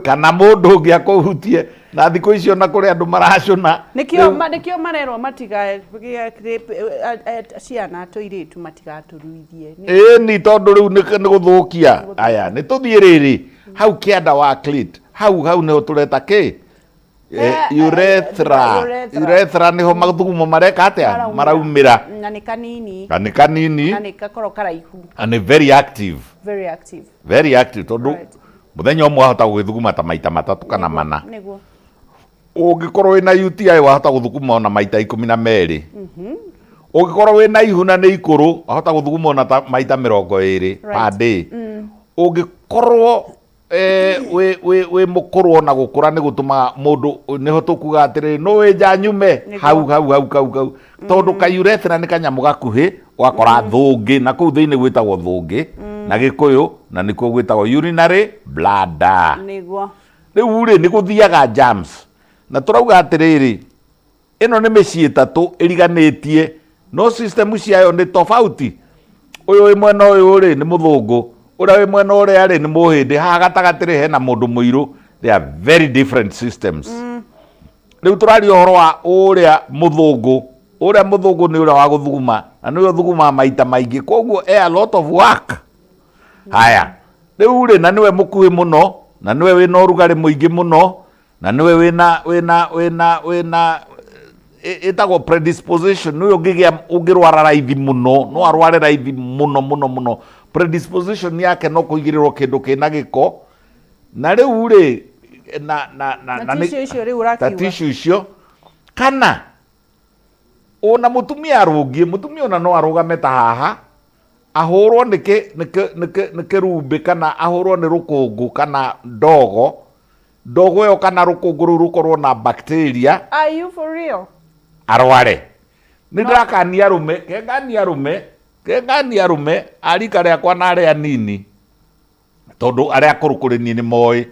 Speaker 1: kana mũndũ ũngĩ akũhutie, na thikũ icio na kũrĩ andũ maracũna.
Speaker 2: Nĩkĩo nĩkĩo marerwo matiga ciana tũirĩtu matigatũruithie.
Speaker 1: Ĩĩ, ni tondũ rĩu nĩ gũthũkia. Aya, nĩ tũthiĩ rĩrĩ hau kĩanda wa clit, hau nĩho tũreta kĩ? Urethra.
Speaker 2: Urethra.
Speaker 1: Urethra nĩho mathugumo mareka atĩa? Maraumĩra.
Speaker 2: Na nĩ kanini.
Speaker 1: Na nĩ kanini.
Speaker 2: Na nĩ gakorwo karaihu.
Speaker 1: Na nĩ very active.
Speaker 2: Very active.
Speaker 1: Very active, tondũ mũthenya ũmwe wahota gũgĩthuguma ta maita matatũ kana mana. Ũngĩkorwo wĩna UTI wahota gũthuguma ona maita 12. Ũngĩkorwo wĩna ihu na nĩ ikũrũ, wahota gũthuguma ona ta maita 20 per day. Ũngĩkorwo wĩ mũkũrũ, ona gũkũra nĩ gũtũmaga mũndũ, nĩho tũkuga atĩrĩrĩ, no wĩnja nyume hau hau hau hau hau, tondũ ka urethra nĩ kanyamũ gakuhĩ, ũgakora thũngĩ na kũu thĩinĩ gwĩtagwo thũngĩ na Gĩkũyũ, na nĩkuo gwĩtagwo urinary bladder. Rĩu rĩ, nĩ gũthiaga germs, na tũrauga atĩrĩrĩ, ĩno nĩ mĩciĩ ĩtatũ ĩriganĩtie, no system ciayo nĩ tofauti. Ũyũ wĩ mwena ũyũ rĩ, nĩ mũthũngũ, ũrĩa wĩ mwena ũrĩa rĩ, nĩ mũhĩndĩ, haha gatagatĩ rĩ, hena mũndũ mũirũ. They are very different systems. Rĩu tũraria ũhoro wa ũrĩa mũthũngũ. Ũrĩa mũthũngũ nĩ ũrĩa wa gũthuguma, na nĩwe ũthugumaga maita maingĩ, koguo e a lot of work. Haya, rĩu rĩ, na nĩwe mũkuhĩ mũno, na nĩwe wĩna ũrugarĩ mũingĩ mũno, na nĩwe wĩna ĩtagwo predisposition, nĩwe ũngĩgĩa ũngĩrwara raithi mũno, no arware raithi mũno mũno mũno. Predisposition yake no kũigĩrĩrwo kĩndũ kĩna gĩko, na rĩu rĩ, na
Speaker 2: Na tissue icio rĩu
Speaker 1: ta
Speaker 2: ũrakiuga.
Speaker 1: Tissue icio, kana ona mũtumia arũngie, mũtumia ona no arũgame ta haha. Ahũrwo nĩ kĩ nĩ kĩ nĩ kĩ nĩ kĩrumbĩ kana ahũrwo nĩ rũkũngũ kana ndogo, ndogo ĩyo kana rũkũngũ rũu rũkorwo na bacteria.
Speaker 3: Are you for real?
Speaker 1: Arware. Nĩ ndĩrakania arũme, kengani arũme, kengani arũme a rika rĩakwa na arĩa anini, tondũ arĩa akũrũ kũrĩ niĩ nĩ moĩ,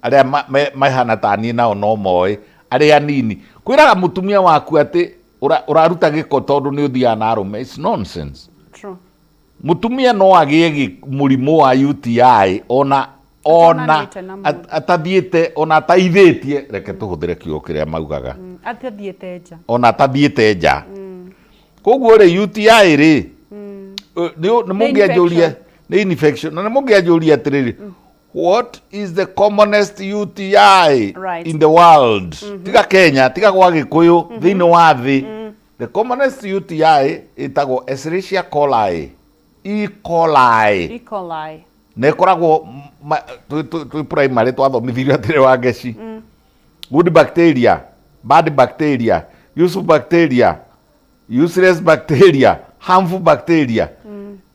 Speaker 1: arĩa mahana ta niĩ nao no moĩ, arĩa anini. Kwĩraga mũtumia waku atĩ ũraruta gĩko tondũ nĩ ũthiaga na arũme, it's nonsense.
Speaker 2: True.
Speaker 1: Mũtumia no agĩe mũrimũ wa UTI ona ona
Speaker 2: Atonanĩte na mũndũ.
Speaker 1: atathiĩte ona ataithĩtie, reke tũhũthĩre kiugo kĩrĩa maugaga.
Speaker 2: Atathiĩte nja.
Speaker 1: Ona atathiĩte nja. Koguo rĩ UTI rĩ, nĩ mũngĩanjũria nĩ infection, na nĩ mũngĩanjũria atĩrĩrĩ, what is the commonest UTI in the world? Tiga Kenya, tiga gwa Gĩkũyũ, thĩinĩ wa thĩ. The commonest UTI ĩtagwo Escherichia coli. E. coli.
Speaker 2: E. coli.
Speaker 1: Na ĩkoragwo twĩ primary twathomithirio atĩrĩ wa ngeci. Good bacteria, bad bacteria, useful bacteria, useless bacteria, harmful bacteria.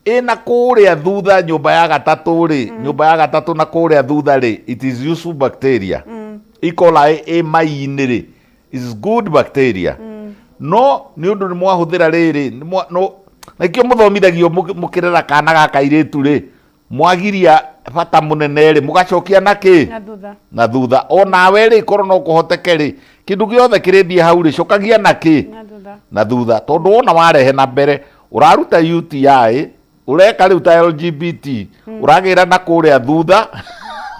Speaker 1: Ĩna kũrĩa thutha nyũmba ya gatatũ rĩ, nyũmba ya gatatũ na kũrĩa thutha rĩ, it is useful bacteria. E. coli ĩ mai-inĩ rĩ, is good bacteria. No nĩ ũndũ nĩ mwahũthĩra rĩrĩ, nĩ mwa- no nakĩo mũthomithagio mũkĩrera kana ga kairĩtu rĩ, mwagiria bata mũnene rĩ, mũgacokia na kĩ?
Speaker 2: Na thutha.
Speaker 1: Na thutha. O nawe rĩ, korwo no kũhoteke rĩ, kĩndũ gĩothe kĩrĩthiĩ hau rĩ, cokagia na kĩ?
Speaker 2: Na thutha.
Speaker 1: Na thutha. Tondũ wona warehe na mbere, ũraruta UTI, ũreka rĩu ta LGBT, ũragĩra na kũrĩa thutha,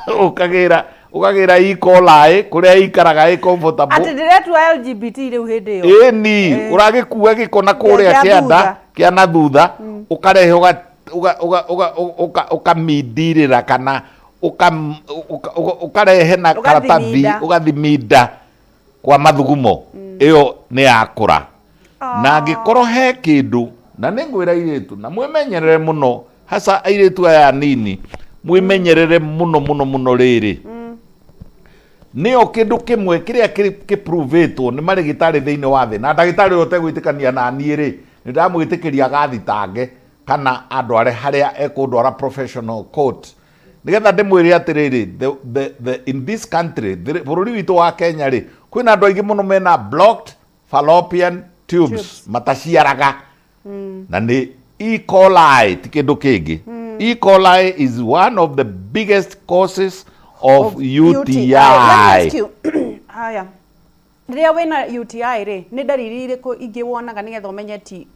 Speaker 1: ũkagĩra ũkagĩra E. coli, kũrĩa ĩikaraga ĩ comfortable.
Speaker 2: Atĩ ndĩretua LGBT rĩu hĩndĩ ĩyo.
Speaker 1: Ĩni, ũragĩkua gĩko na kũrĩa
Speaker 2: Kĩa
Speaker 1: kĩanda,
Speaker 2: thutha.
Speaker 1: kĩa na thutha, ũkarehe ũkamindirĩra kana ũkarehe na karatathi,
Speaker 2: Ũgathiminda.
Speaker 1: ũgathiminda kwa mathugumo. Ĩyo nĩ yakũra. Na angĩkorwo he kĩndũ, na nĩ ngwĩra airĩtu, na mwĩmenyerere mũno, hasa airĩtu aya anini, mwĩmenyerere mũno mũno mũno rĩrĩ. Nĩyo kĩndũ kĩmwe kĩrĩa kĩpruvĩtwo nĩ marĩgĩtarĩ thĩinĩ wa thĩ, na ndagĩtarĩ ũrĩa ũtegwĩtĩkania na niĩ rĩ, nĩ ndamwĩtĩkĩria agathitange kana andware harĩa ekũndwara professional court. Nĩgetha ndĩmwĩre atĩrĩrĩ, in this country, bũrũri witũ wa Kenya rĩ, kwĩna andũ aingĩ mũno mena blocked fallopian tubes,
Speaker 2: Tubes.
Speaker 1: Mataciaraga. Na nĩ E. coli, ti kĩndũ kĩngĩ. E. coli is one of the biggest causes of UTI.
Speaker 2: Let me ask you. Haya. Rĩrĩa wĩna UTI rĩ, nĩ ndariri irĩkũ ingĩ wonaga nĩgetha ũmenye ti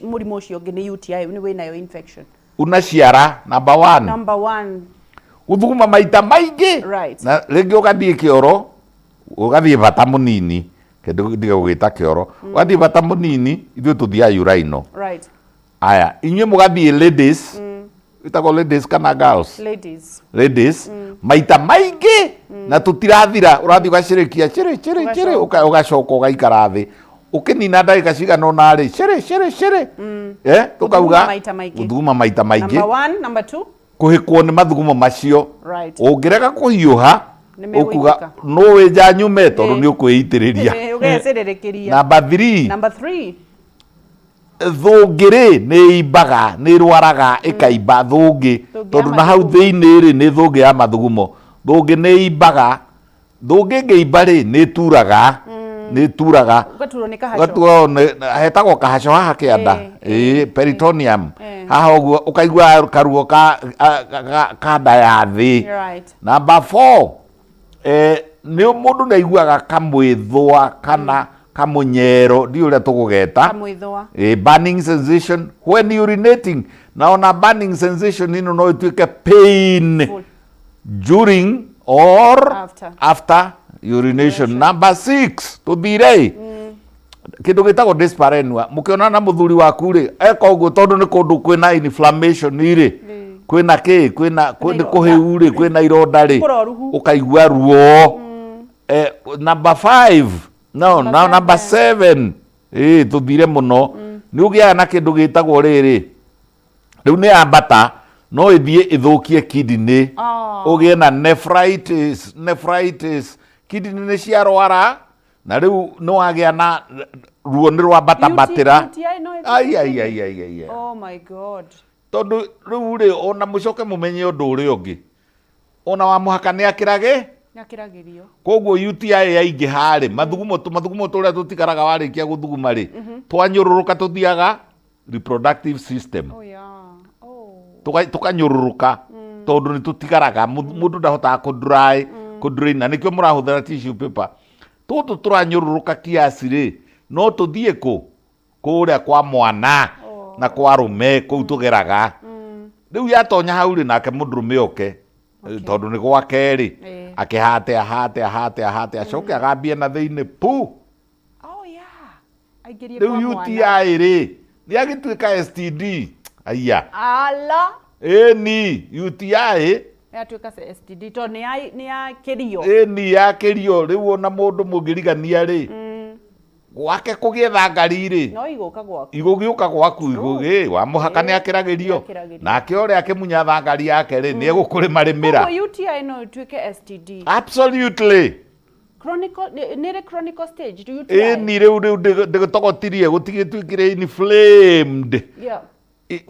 Speaker 2: mũrimũ ũcio ũngĩ nĩ UTI, nĩ wĩnayo infection?
Speaker 1: Una ciara, number one.
Speaker 2: Number one.
Speaker 1: Gũthuguma maita maingĩ. Na rĩngĩ ũgathiĩ kĩoro, ũgathiĩ bata mũnini, kĩndũ ndige gũgĩta kĩoro, ũgathiĩ bata mũnini, ithuĩ tũthiaga urinal. Aya, inyuĩ mũgathiĩ ladies, ĩtagwo ladies kana girls?
Speaker 2: Ladies.
Speaker 1: Ladies, maita maingĩ, na tũtirathira, ũrathiĩ ũgacĩrĩkia, cĩrĩ, cĩrĩ, cĩrĩ, ũgacoka ũgaikara thĩ. Ũkĩnina ndagĩka cigana ũna rĩ, cĩrĩ, cĩrĩ, cĩrĩ. Tũkauga,
Speaker 2: Gũthuguma maita maingĩ.
Speaker 1: gũthuguma maita maingĩ.
Speaker 2: Number one, number two.
Speaker 1: Kũhĩkwo nĩ mathugumo macio. Ũngĩrega kũhiũha,
Speaker 2: Nĩ megũitĩka.
Speaker 1: ũkuga, nũ wĩ nja nyume, tondũ nĩ ũkwĩitĩrĩria.
Speaker 2: Ũgecĩrĩrĩkĩria.
Speaker 1: Number three.
Speaker 2: Number three.
Speaker 1: Thũngĩ rĩ, nĩ ĩimbaga, nĩ ĩrwaraga, ĩkaimba thũngĩ.
Speaker 2: Thũngĩ ya
Speaker 1: Tondũ na hau
Speaker 2: mathugumo.
Speaker 1: thĩinĩ rĩ, nĩ thũngĩ ya mathugumo. Thũngĩ nĩ ĩimbaga. Thũngĩ ĩngĩimba rĩ, nĩ ĩturaga. Nĩ ĩturaga.
Speaker 2: Ũgaturwo nĩ kahaco.
Speaker 1: Ũgaturwo nĩ, hetagwo kahaco haha kĩanda. Ĩĩ, peritoneum. Haha ũguo, ũkaigua karuo ka nda ya thĩ. Number 4, nĩ mũndũ nĩ aiguaga kamwĩthũa kana kamũnyero, ndiũĩ ũrĩa tũgũgeta.
Speaker 2: Kamwĩthũa.
Speaker 1: Burning sensation when urinating. Na ona burning sensation ĩno no ĩtuĩke pain
Speaker 2: Full.
Speaker 1: during or
Speaker 2: After.
Speaker 1: after urination. Number 6, tũthire. Kĩndũ gĩtagwo dyspareunia. Mũkĩonana na mũthuri waku rĩ, eka ũguo tondũ nĩ kũndũ kwĩna inflammation rĩ, kwĩna kĩ, kwĩna, kwĩ, nĩ kũhĩu rĩ, kwĩna ironda rĩ,
Speaker 2: Kũroruhu.
Speaker 1: ũkaigua ruo. Number 5, no,
Speaker 2: Number
Speaker 1: now number
Speaker 2: seven.
Speaker 1: 7, tũthire mũno. Nĩ ũgĩaga na kĩndũ gĩtagwo rĩrĩ, rĩu nĩ yambata, no ĩthiĩ ĩthũkie kidney. Ũgĩe na nephritis, nephritis. Kidney nĩ ciarwara, Na rĩu nĩ wagĩa na ruo nĩ rwambatambatĩra.
Speaker 2: UTI no ĩtuĩke
Speaker 1: Ai, ai, ai, ai, ai, ai.
Speaker 3: Oh my God.
Speaker 1: Tondũ rĩu rĩ, ona mũcoke mũmenye ũndũ ũrĩa ũngĩ, ona wa mũhaka nĩ akĩrage.
Speaker 3: Nĩakĩragĩrio.
Speaker 1: Koguo UTI yaingĩha rĩ, mathugumo mathugumo tũrĩa tũtigaraga warĩkia gũthuguma rĩ, twanyũrũrũka tũthiaga reproductive system.
Speaker 3: Oh yeah. Oh.
Speaker 1: Tũkanyũrũrũka tondũ nĩ tũtigaraga, mũndũ ndahotaga kũ dry, kũ drain, na nĩkĩo mũrahũthĩra tissue paper. Tũtũ tũranyũrũrũka kiasi rĩ, no tũthiĩ kũ kũrĩa kwa mwana na kwa rũme kũu tũgeraga. Rĩu yatonya hau rĩ, nake mũndũrũme oke, tondũ nĩ gwake rĩ, akĩhate ahate ahate ahate, acoke agambie na thĩinĩ pu.
Speaker 3: Oh yeah. Aingĩrie
Speaker 1: Rĩu
Speaker 3: kwa mwana.
Speaker 1: UTI rĩ, nĩ agĩtuĩka STD. Aya.
Speaker 2: Ala.
Speaker 1: Ĩni UTI.
Speaker 2: Yatuĩka STD tondũ nĩ yakĩrio.
Speaker 1: Ĩni yakĩrio. Rĩu ona mũndũ mũngĩrigania rĩ, gwake kũgĩe thangari rĩ,
Speaker 2: no igũka gwaku.
Speaker 1: Igũgĩũka gwaku igũgĩ wa mũhaka nĩ akĩragĩrio.
Speaker 2: Nĩakĩragĩrio.
Speaker 1: Nake ũrĩa akĩmunya thangari yake rĩ, nĩ egũkũrĩmarĩmĩra.
Speaker 2: Koguo UTI no ĩtuĩke STD.
Speaker 1: Absolutely.
Speaker 2: Chronic, nĩ ĩrĩ chronic stage UTI.
Speaker 1: Ĩni rĩu ndĩgĩtogotirie gũtigĩtuĩkire inflamed.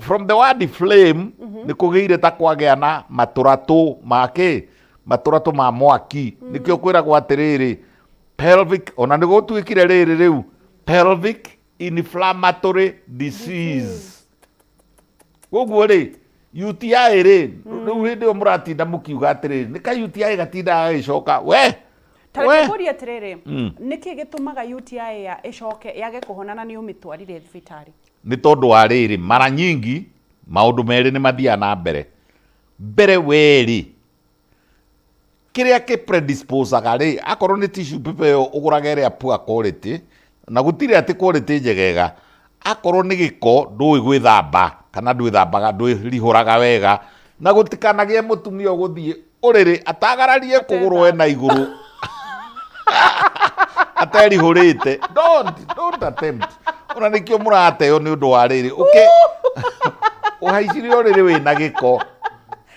Speaker 1: From the word flame, nĩ kũgĩire ta kwagĩa na matũratũ ma kĩ, matũratũ ma mwaki. Nĩkĩo kwĩragwo atĩrĩrĩ, pelvic, ona nĩ gũtuĩkire rĩrĩ rĩu pelvic inflammatory disease. Koguo rĩ, UTI rĩ, rĩu hĩndĩ ĩyo mũratinda mũkiuga atĩrĩrĩ, nĩ ka UTI gatindaga gagĩcoka we.
Speaker 2: Ta reke ngũrie atĩrĩrĩ, nĩkĩ gĩtũmaga UTI ya ĩcoke yage kũhona na nĩ ũmĩtwarire thibitarĩ?
Speaker 1: Nĩ tondũ wa rĩrĩ, mara nyingi maũndũ merĩ nĩ mathiaga na mbere. Mbere werĩ, kĩrĩa kĩ predisposaga rĩ, akorwo nĩ tissue paper ĩyo ũgũraga ĩrĩa poor quality, na gũtirĩ atĩ quality njegega, akorwo nĩ gĩko ndũĩ gwĩthamba kana ndwĩthambaga, ndwĩrihũraga wega, na gũtikanagĩe mũtumia ũgũthiĩ ũrĩrĩ atagararie kũgũrũ ena igũrũ aterihũrĩte. Don't attempt. Ona nĩkĩo mũrateo nĩ ũndũ wa rĩrĩ, ũke ũhaicire ũrĩrĩ wĩna gĩko.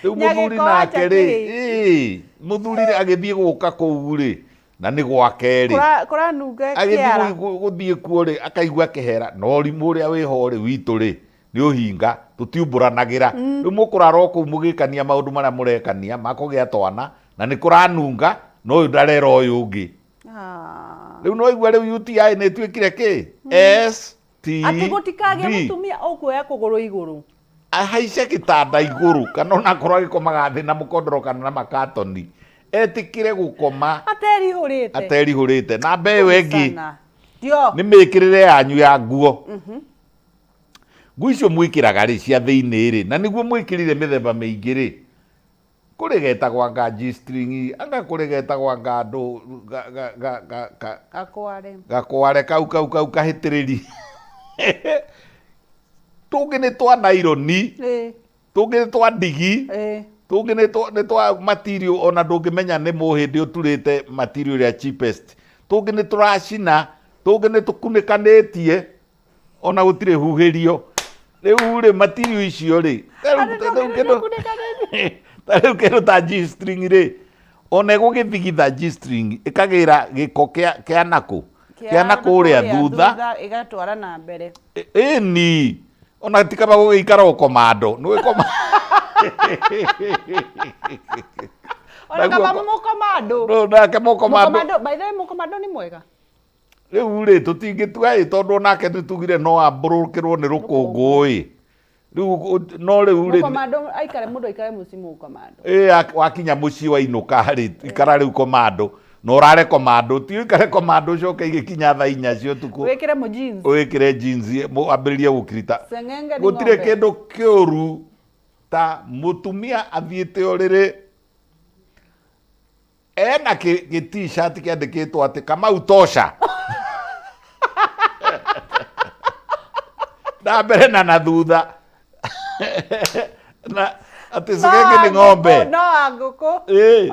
Speaker 1: Rĩu mũthuri
Speaker 2: Nyagĩko
Speaker 1: nake
Speaker 2: acha
Speaker 1: rĩ,
Speaker 2: kĩ?
Speaker 1: ĩĩ, mũthuri rĩ, agĩthiĩ gũka kũu rĩ, na nĩ gwake rĩ,
Speaker 3: Kũranunga
Speaker 1: agĩthiĩ
Speaker 3: kĩara.
Speaker 1: gũthiĩ kuo rĩ, akaigua kĩhera, na ũrimũ ũrĩa wĩho rĩ witũ rĩ, nĩ ũhinga, tũtiumbũranagĩra. Rĩu mũkũrara o kũu mũgĩkania maũndũ marĩa mũrekania makũgĩa twana, na nĩ kũranunga, na ũyũ ndarera ũyũ ũngĩ. Rĩu no igua rĩu UTI nĩ ĩtuĩkire kĩ? S T
Speaker 2: Atĩ gũtikagĩe
Speaker 1: D.
Speaker 2: mũtumia ũkuoya kũgũrũ igũrũ.
Speaker 1: Ahaice gĩtanda igũrũ, kana onakorwo agĩkomaga thĩ na mũkondoro kana na makatoni, etĩkĩre gũkoma
Speaker 2: aterihũrĩte.
Speaker 1: Aterihũrĩte. Na mbe ĩyo ĩngĩ
Speaker 2: Sana. Ndio.
Speaker 1: nĩ mĩkĩrĩre yanyu ya nguo. Nguo icio mwĩkĩraga rĩ cia thĩinĩ rĩ, na nĩguo mwĩkĩrire mĩthemba mĩingĩ rĩ, kũrĩ getagwo anga G-string, anga kũrĩ getagwo anga andũ
Speaker 3: Gakware.
Speaker 1: Gakware kau kau kau kahĩtĩrĩri. Tũngĩ nĩ twa naironi, tũngĩ nĩ twa ndigi, tũngĩ nĩ twa material ona ndũngĩmenya nĩ mũhĩndĩ ũturĩte material ĩrĩa cheapest. Tũngĩ nĩ tũracina, tũngĩ nĩ tũkunĩkanĩtie ona gũtirĩ huhĩrio. Rĩu rĩ, material icio rĩ, ta rĩu kĩndũ ta G-string rĩ, ona ĩgũgĩthigitha G-string ĩkagĩra gĩko kĩa nakũ, kĩa nakũrĩa thutha,
Speaker 2: ĩgatwara na mbere.
Speaker 1: Ĩni ona ti kaba gũgĩikara ũkomando nĩ wĩkoma.
Speaker 2: Ona kaba mũkomando.
Speaker 1: No, nake mũkomando.
Speaker 2: Mũkomando, by the way, mũkomando nĩ mwega.
Speaker 1: Rĩu rĩ, tũtingĩtua ĩ, tondũ onake nĩ tugire no ambũrũkĩrwo nĩ rũkũngũ ĩ. Rĩu no rĩu rĩ,
Speaker 2: Mũkomando aikare, mũndũ aikare mũciĩ mũkomando.
Speaker 1: Ĩ, wakinya mũciĩ wainũka rĩ, ikara rĩu komando, na ũrare komando, ti ũikare komando ũcoke igĩkinya thaa inya cia ũtukũ.
Speaker 2: Wĩkĩre mũ jeans.
Speaker 1: Wĩkĩre jeans, wambĩrĩrie gũkirita.
Speaker 2: Seng'enge nĩ
Speaker 1: Gũtirĩ
Speaker 2: ng'ombe.
Speaker 1: kĩndũ kĩũru ta mũtumia athiĩte ũrĩrĩ ena gĩ t-shirt kĩandĩkĩtwo atĩ Kamau tosha, na mbere na thutha, na atĩ cegenge nĩ ng'ombe.
Speaker 2: No wa ngũkũ.
Speaker 1: Ĩ,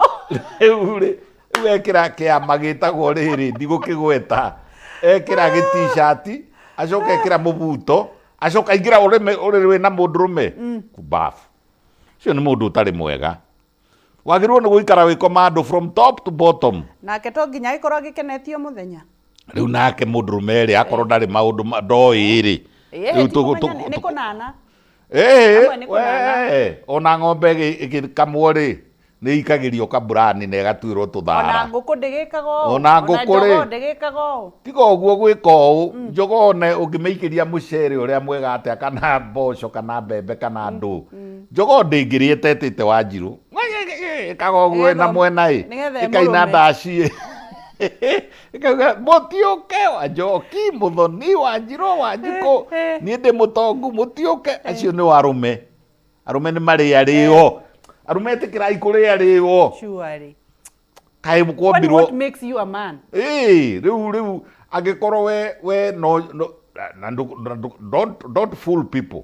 Speaker 1: rĩu rĩ, rĩu ekĩra kĩama gĩtagwo rĩrĩ, ndigũkĩgweta, ekĩra gĩ t-shirt, acoka ekĩra mũbuto, acoka aingĩra ũrĩrĩ wĩna mũndũrũme bafu. Ũcio nĩ mũndũ ũtarĩ mwega. Wagĩrĩirwo nĩ gũikara wĩ commando from top to bottom.
Speaker 2: Nake to nginya agĩkorwo agĩkenetio mũthenya.
Speaker 1: Rĩu nake mũndũrũme rĩ, akorwo ndarĩ maũndũ ndoĩ rĩ, rĩu
Speaker 2: Ti kũmenya nĩ kũnana.
Speaker 1: Ĩĩ,
Speaker 2: Amwe nĩ kũnana.
Speaker 1: wee, ona ng'ombe ĩgĩkamwo rĩ, nĩ ikagĩrio kaburani na ĩgatuĩrwo
Speaker 2: Ona
Speaker 1: tũthara.
Speaker 2: ngũkũ ndĩgĩkaga ũũ.
Speaker 1: Ona ngũkũ rĩ.
Speaker 2: Ona jogoo ndĩgĩkaga ũũ.
Speaker 1: Tiga ũguo gwĩka ũũ, njogoo one ũngĩmĩikĩria mũcere ũrĩa mwega atĩa kana mboco kana mbembe kana ndũ, njogoo ndĩngĩrĩa ĩtetĩte Wanjirũ. Ĩkaga ũguo ĩna mwena ĩ,
Speaker 2: Nĩgetha
Speaker 1: ĩkaina
Speaker 2: ĩmũrũme.
Speaker 1: ndaci ĩ. Ĩkauga mũtiũke Wanjoki, Mũthoni, Wanjirũ, Wanjikũ, niĩ ndĩ mũtongu, mũtiũke. Acio nĩ arũme. Arũme nĩ marĩarĩo. Arũme ĩtĩkĩrai kũrĩarĩo.
Speaker 2: Surely.
Speaker 1: Kaĩ
Speaker 2: Kwani
Speaker 1: kwombirwo
Speaker 2: what makes you a man?
Speaker 1: Ĩĩ, rĩu angĩkorwo we no, no na don't fool people.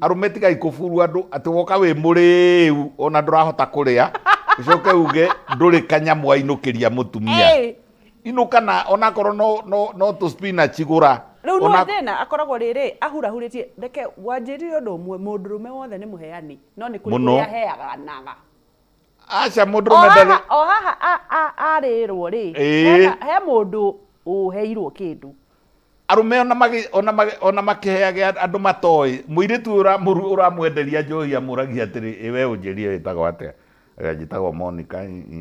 Speaker 1: Arũme tigai kũburu andũ atĩ woka wĩ mũrĩu ona ndũrahota kũrĩa ũcoke uge ndũrĩ kanyamũ ainũkĩria mũtumia.
Speaker 2: Ĩĩ.
Speaker 1: Inũka na onakorwo no tũ spinach gũra.
Speaker 2: Rĩu no thĩna akoragwo rĩrĩ ahurahurĩtie, reke wanjĩrire ũndũ ũmwe, mũndũrũme wothe nĩ mũheani no nĩ kũrĩ
Speaker 1: Mũno.
Speaker 2: kũrĩa aheanaga.
Speaker 1: Aca
Speaker 2: O
Speaker 1: mũndũrũme ndarĩ.
Speaker 2: haha o haha arĩrwo rĩ,
Speaker 1: Ĩĩ.
Speaker 2: he mũndũ ũheirwo kĩndũ.
Speaker 1: Arũme ona makĩheage andũ matoĩ, mũirĩtu ũyũ ũramwenderia njohi amũragia atĩrĩ, ĩ we ũnjĩrie wĩtagwo atĩa? Njĩtagwo Monica,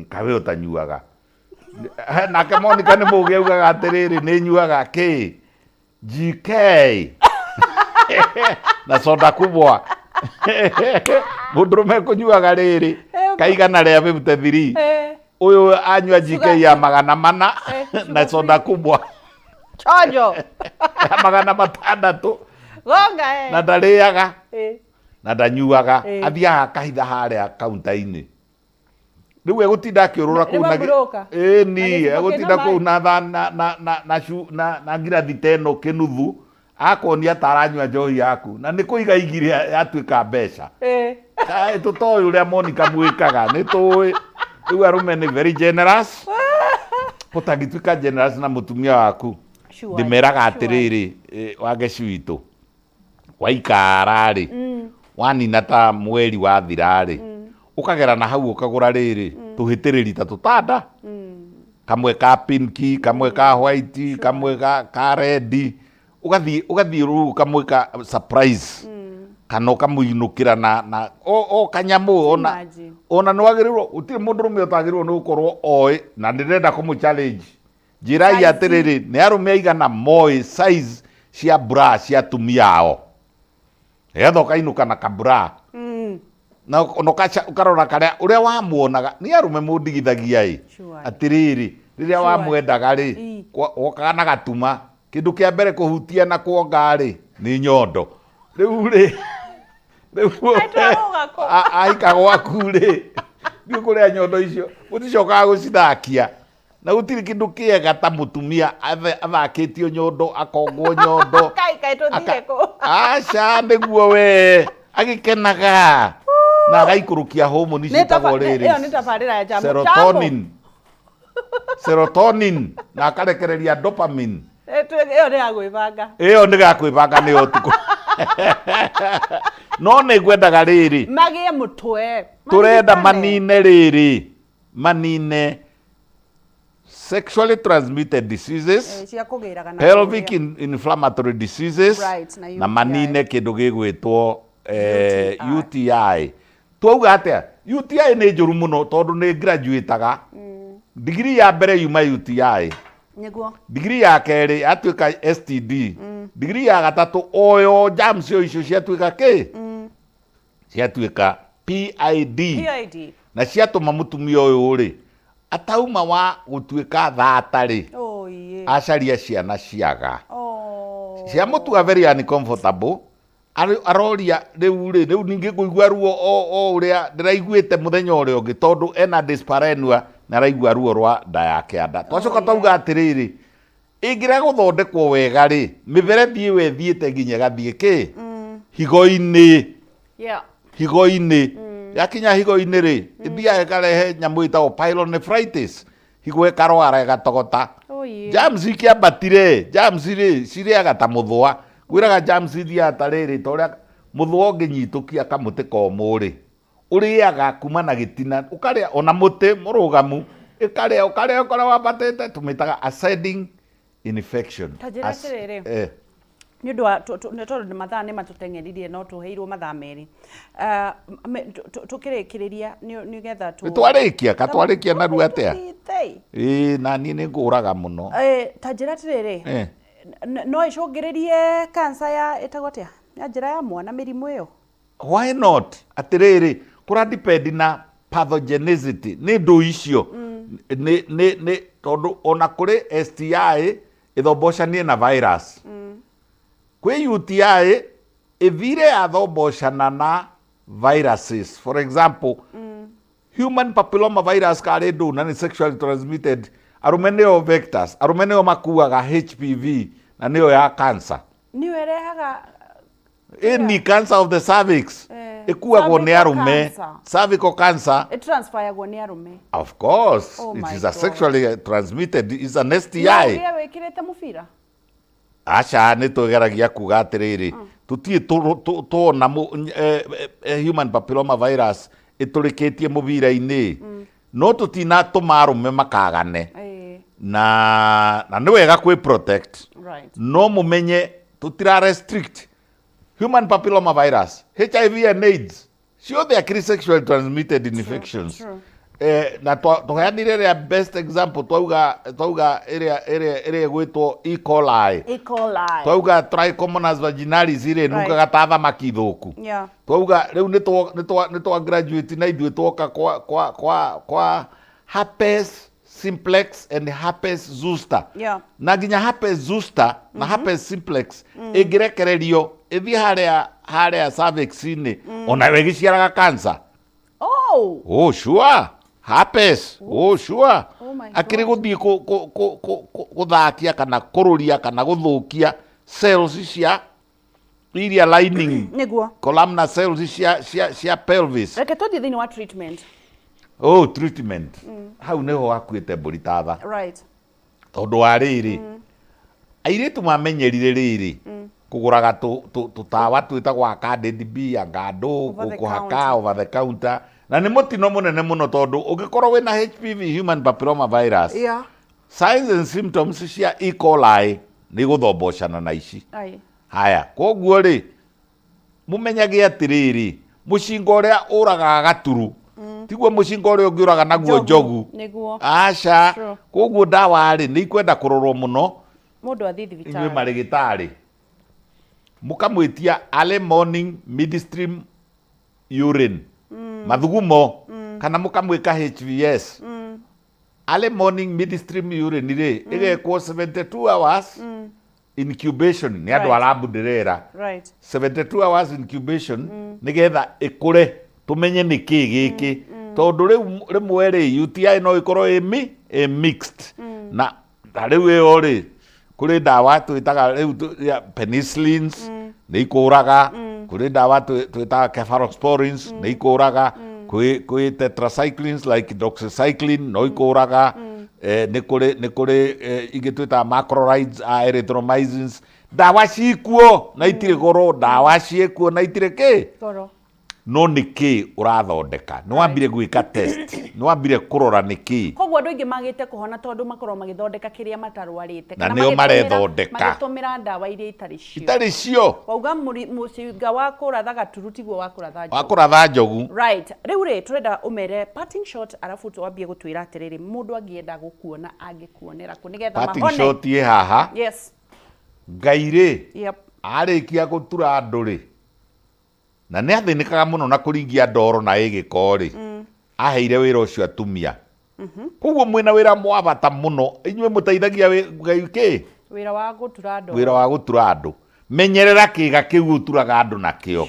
Speaker 1: kaĩ we ũtanyuaga? Nake Monica nĩ mũgĩ augaga atĩrĩrĩ, nĩ nyuaga kĩ? GK na soda kubwa. Mũndũrũme kũnyuaga rĩrĩ kaigana rĩa 53, ũyũ anyua GK ya 400 na soda kubwa
Speaker 2: Chonjo.
Speaker 1: ya 600.
Speaker 2: Gonga eh.
Speaker 1: Na ndarĩaga na ndanyuaga, athiaga akahitha harĩa kaunta-inĩ. Rĩu egũtinda akĩũrũra
Speaker 2: Nĩ
Speaker 1: kũu na
Speaker 2: mabroka.
Speaker 1: Ĩĩ,
Speaker 2: Na
Speaker 1: ni
Speaker 2: gĩcuba
Speaker 1: egũtinda
Speaker 2: kĩna
Speaker 1: kũu
Speaker 2: maĩ.
Speaker 1: na ngirathi ta ĩno kĩnuthu, akonia ta aranyua njohi yaku na nĩ kũiga igire yatuĩka mbeca. Kaĩ tũtoĩ ũrĩa Monica mwĩkaga, nĩ tũĩ. Rĩu arũme nĩ very generous. Ũtangĩtuĩka generous na mũtumia waku.
Speaker 2: Sure,
Speaker 1: Ndĩmeraga
Speaker 2: sure.
Speaker 1: atĩrĩrĩ, Wangeci witũ, waikara rĩ, wanina ta mweri wathira rĩ, ũkagera na hau ũkagũra rĩrĩ tũhĩtĩrĩri ta tũtanda, kamwe ka pinki, kamwe ka white, kamwe ka red, ũgathiĩ rĩu ũkamwĩka surprise kana ũkamũinũkĩra na o kanyamũ ona
Speaker 2: Imagine.
Speaker 1: ona nĩ wagĩrĩirwo, gũtirĩ mũndũrũme ũtagĩrĩirwo nĩ gũkorwo oĩ, na ndĩrenda kũmũ challenge. Njĩrai
Speaker 2: Size.
Speaker 1: atĩrĩrĩ, nĩ arũme aigana moĩ size cia bra cia atumia ao, nĩgetha ũkainũka na kabra na ũkarora karĩa ũrĩa wamuonaga. Nĩ arũme mũndigithagia ĩ,
Speaker 2: Sure.
Speaker 1: atĩrĩrĩ, rĩrĩa wamwendaga rĩ, wokaga na gatuma, kĩndũ kĩa mbere kũhutia na kuonga rĩ nĩ nyondo. Rĩu rĩ, rĩu
Speaker 2: Aitwarwo kũ?
Speaker 1: aika gwaku rĩ, nĩ ũkũrĩa nyondo icio, gũticokaga gũcithakia. Na gũtirĩ kĩndũ kĩega ta mũtumia athakĩtio nyondo, akongwo nyondo.
Speaker 2: Kai, kai, tũthire kũ?
Speaker 1: Aca, nĩguo we agĩkenaga na agaikũrũkia homoni
Speaker 2: Nĩ
Speaker 1: ciĩtagwo rĩrĩ
Speaker 2: ĩyo nĩ tabarĩra ya jambo.
Speaker 1: Serotonin. Serotonin na akarekereria dopamine.
Speaker 2: Ĩyo nĩ ya gwĩbanga.
Speaker 1: Ĩyo nĩ ya kwĩbanga nĩyo ũtukũ. No nĩ ngwendaga rĩrĩ
Speaker 2: Magĩe mũtwe.
Speaker 1: Tũrenda
Speaker 2: Maririkane.
Speaker 1: manine rĩrĩ, manine sexually transmitted diseases,
Speaker 2: Cia kũgĩraga na
Speaker 1: pelvic
Speaker 2: kũrĩa.
Speaker 1: inflammatory diseases,
Speaker 2: Right, na
Speaker 1: na
Speaker 2: UTI.
Speaker 1: manine kĩndũ gĩgwĩtwo UTI. Twauga atĩa? UTI nĩ njũru mũno tondũ nĩ graduateaga. Degree ya mbere yuma UTI.
Speaker 2: Nĩguo.
Speaker 1: Degree ya kerĩ yatuĩka STD. Degree ya gatatũ oyo germs icio ciatuĩka kĩ? Ciatuĩka PID.
Speaker 2: PID.
Speaker 1: Na ciatũma mũtumia ũyũ rĩ atauma wa gũtuĩka thata rĩ,
Speaker 2: Oh, yeah.
Speaker 1: acaria ciana ciaga.
Speaker 2: Oh.
Speaker 1: Ciamũtua very uncomfortable. Aroria rĩu rĩ, rĩu ningĩ ngũigua ruo o ũrĩa ndĩraiguĩte mũthenya ũrĩa ũngĩ, tondũ ena dyspareunia na araigua ruo rwa nda ya kĩanda. Twacoka twauga atĩrĩrĩ, ĩngĩrega gũthondekwo wega rĩ, mĩberethi ĩyo ĩthiĩte nginya ĩgathiĩ kĩ? Higo-inĩ. Higo-inĩ. Yakinya higo-inĩ rĩ, ĩthiaga ĩkarehe nyamũ ĩtagwo pyelonephritis. Higo ĩkarwara ĩgatogota.
Speaker 2: Oh, yeah.
Speaker 1: Germs ikĩambatire, germs rĩ cirĩaga ta mũthũa. Ngwĩraga germs ithiaga ta rĩrĩ, ta ũrĩa mũthũa ũngĩnyitũkia kamũtĩ komũ rĩ, ũrĩaga kuma na gĩtina, ũkarĩa ona mũtĩ mũrũgamu, ĩkarĩa, ũkarĩa, ũkarĩa wambatĩte, tũmĩtaga ascending infection.
Speaker 2: Ta njĩra atĩrĩrĩ. Nĩ ũndũ wa nĩ tondũ mathaa nĩ matũteng'eririe no tũheirwo mathaa merĩ. Ah, tũkĩrĩkĩrĩria nĩgetha
Speaker 1: Nĩ twarĩkia ka twarĩkia narua atĩa?
Speaker 2: Tũthiĩte.
Speaker 1: Ĩĩ na niĩ nĩ ngũraga mũno.
Speaker 2: Ta njĩra atĩrĩrĩ, no ĩcũngĩrĩrie cancer ya ĩtagwo atĩa, ya njĩra ya mwana, mĩrimũ ĩyo?
Speaker 1: Why not? Atĩrĩrĩ, kũra depend na pathogenicity nĩ ndũ icio nĩ tondũ ona kũrĩ STI ĩthombocanie na virus, kwĩ UTI ĩthire yathombocana na viruses. For example, human papilloma virus karĩ ndũ na nĩ sexually transmitted. Arũme nĩo vectors, arũme nĩo makuaga HPV na nĩyo ya cancer.
Speaker 2: Nĩyo ĩrehaga
Speaker 1: Any cancer of the cervix ĩkuagwo nĩ
Speaker 2: cervical
Speaker 1: arũme.
Speaker 2: Cancer.
Speaker 1: Cervical cancer.
Speaker 2: Ĩtransferagwo nĩ arũme?
Speaker 1: Of course.
Speaker 2: Oh
Speaker 1: It
Speaker 2: my
Speaker 1: is a
Speaker 2: God.
Speaker 1: sexually transmitted, is an STI.
Speaker 2: No ũgĩe wĩkĩrĩte mũbira?
Speaker 1: Aca, nĩ twĩgeragia kuga atĩrĩrĩ, tũtirĩ tuona human papilloma virus ĩtũrĩkĩtie mũbira-inĩ, no tũtinatũma arũme makagane. Na nĩ wega kwĩ protect, no mũmenye tũtira restrict human papilloma virus, HIV and AIDS, ciothe akĩrĩ sexually transmitted infections.
Speaker 2: True.
Speaker 1: Na tũheanire ĩrĩa best example, twauga ĩrĩa ĩgwĩtwo E. coli.
Speaker 2: E. coli.
Speaker 1: Twauga Trichomonas vaginalis ĩrĩa ĩnungaga ta thamaki thũku. Twauga rĩu nĩ twa graduate na ithuĩ twoka kwa herpes simplex and herpes zoster. Na nginya herpes zoster na herpes simplex ĩngĩrekererio ĩthiĩ harĩa cervix-inĩ, onayo ĩgĩciaraga cancer.
Speaker 2: Oh.
Speaker 1: Oh sure, herpes, oh sure.
Speaker 2: Oh my
Speaker 1: Akĩrĩ gũthiĩ gũthakia kana kũrũria kana gũthũkia cells cia iria lining columnar cells cia pelvis.
Speaker 2: Reke tũthiĩ thĩinĩ wa treatment.
Speaker 1: Oh, treatment, hau nĩho hakuĩte mbũri tatha. Tondũ wa rĩrĩ, airĩtu mamenyerire rĩrĩ kũgũraga tũtawa twĩtagwo Candid B angandũ
Speaker 2: Over the
Speaker 1: kũhaka
Speaker 2: counter.
Speaker 1: Over the counter, na nĩ mũtino mũnene mũno tondũ ũngĩkorwo wĩna HPV, human papilloma virus, signs and symptoms cia E. coli nĩ igũthombocana na ici. Haya, koguo rĩ, mũmenyage atĩrĩrĩ, mũcinga ũrĩa ũragaga gaturu tiguo mũcinga ũrĩa ũngĩũraga naguo njogu. Aca. Koguo ndawa rĩ, nĩ ikwenda kũrorwo mũno.
Speaker 2: Mũndũ athiĩ
Speaker 1: Inyuĩ
Speaker 2: thibitarĩ.
Speaker 1: Marĩgĩtarĩ mũkamwĩtia early morning midstream urine, mathugumo, kana mũkamwĩka HVS. Early morning midstream urine rĩ, ĩgekwo 72 hours incubation nĩ andũ a lab ndĩrera. 72 hours incubation nĩgetha ĩkũre tũmenye nĩ kĩ gĩkĩ, tondũ rĩu rĩmwe rĩ, UTI no ĩkorwo ĩ mixed na ta rĩu ĩyo rĩ, kũrĩ ndawa twĩtaga rĩu ya penicillins nĩ ikũraga, kũrĩ ndawa twĩtaga cephalosporins nĩ ikũraga, kwĩ tetracyclines like doxycycline no ikũraga, nĩ kũrĩ ingĩ twĩtaga macrolides, erythromycins. Ndawa cikuo na itirĩ goro, ndawa ciĩkuo na itirĩ kĩ
Speaker 2: Goro.
Speaker 1: No nĩ kĩ ũrathondeka? Nĩ wambire gwĩka test? Nĩ wambire kũrora nĩ kĩ?
Speaker 2: Koguo andũ aingĩ magĩte kũhona tondũ makorwo magĩthondeka kĩrĩa matarwarĩte.
Speaker 1: Na
Speaker 2: kana
Speaker 1: nĩo marethondeka.
Speaker 2: Magĩtũmĩra ndawa iria itarĩ cio.
Speaker 1: Itarĩ cio.
Speaker 2: Wauga mũcinga wa kũratha gaturu tiguo wa kũratha
Speaker 1: Wa
Speaker 2: njogu.
Speaker 1: Kũratha njogu.
Speaker 2: Right, rĩu rĩ, tũrenda ũmere parting shot, arabu twambie gũtwĩra atĩrĩrĩ, mũndũ angĩenda gũkuona angĩkuonera kũ nĩgetha
Speaker 1: Parting
Speaker 2: mahone?
Speaker 1: shot ĩ haha. Ngai rĩ, arĩkia gũtura andũ rĩ, na nĩ athĩnĩkaga mũno na kũringia ndoro na ĩgĩko rĩ, aheire wĩra ũcio atumia. Koguo mwĩna wĩra mwa bata mũno inyuĩ mũteithagia Ngai kĩ.
Speaker 2: Wĩra wa gũtura ndoro.
Speaker 1: Wĩra wa gũtura andũ. Menyerera kĩga kĩu ũturaga andũ nakĩo.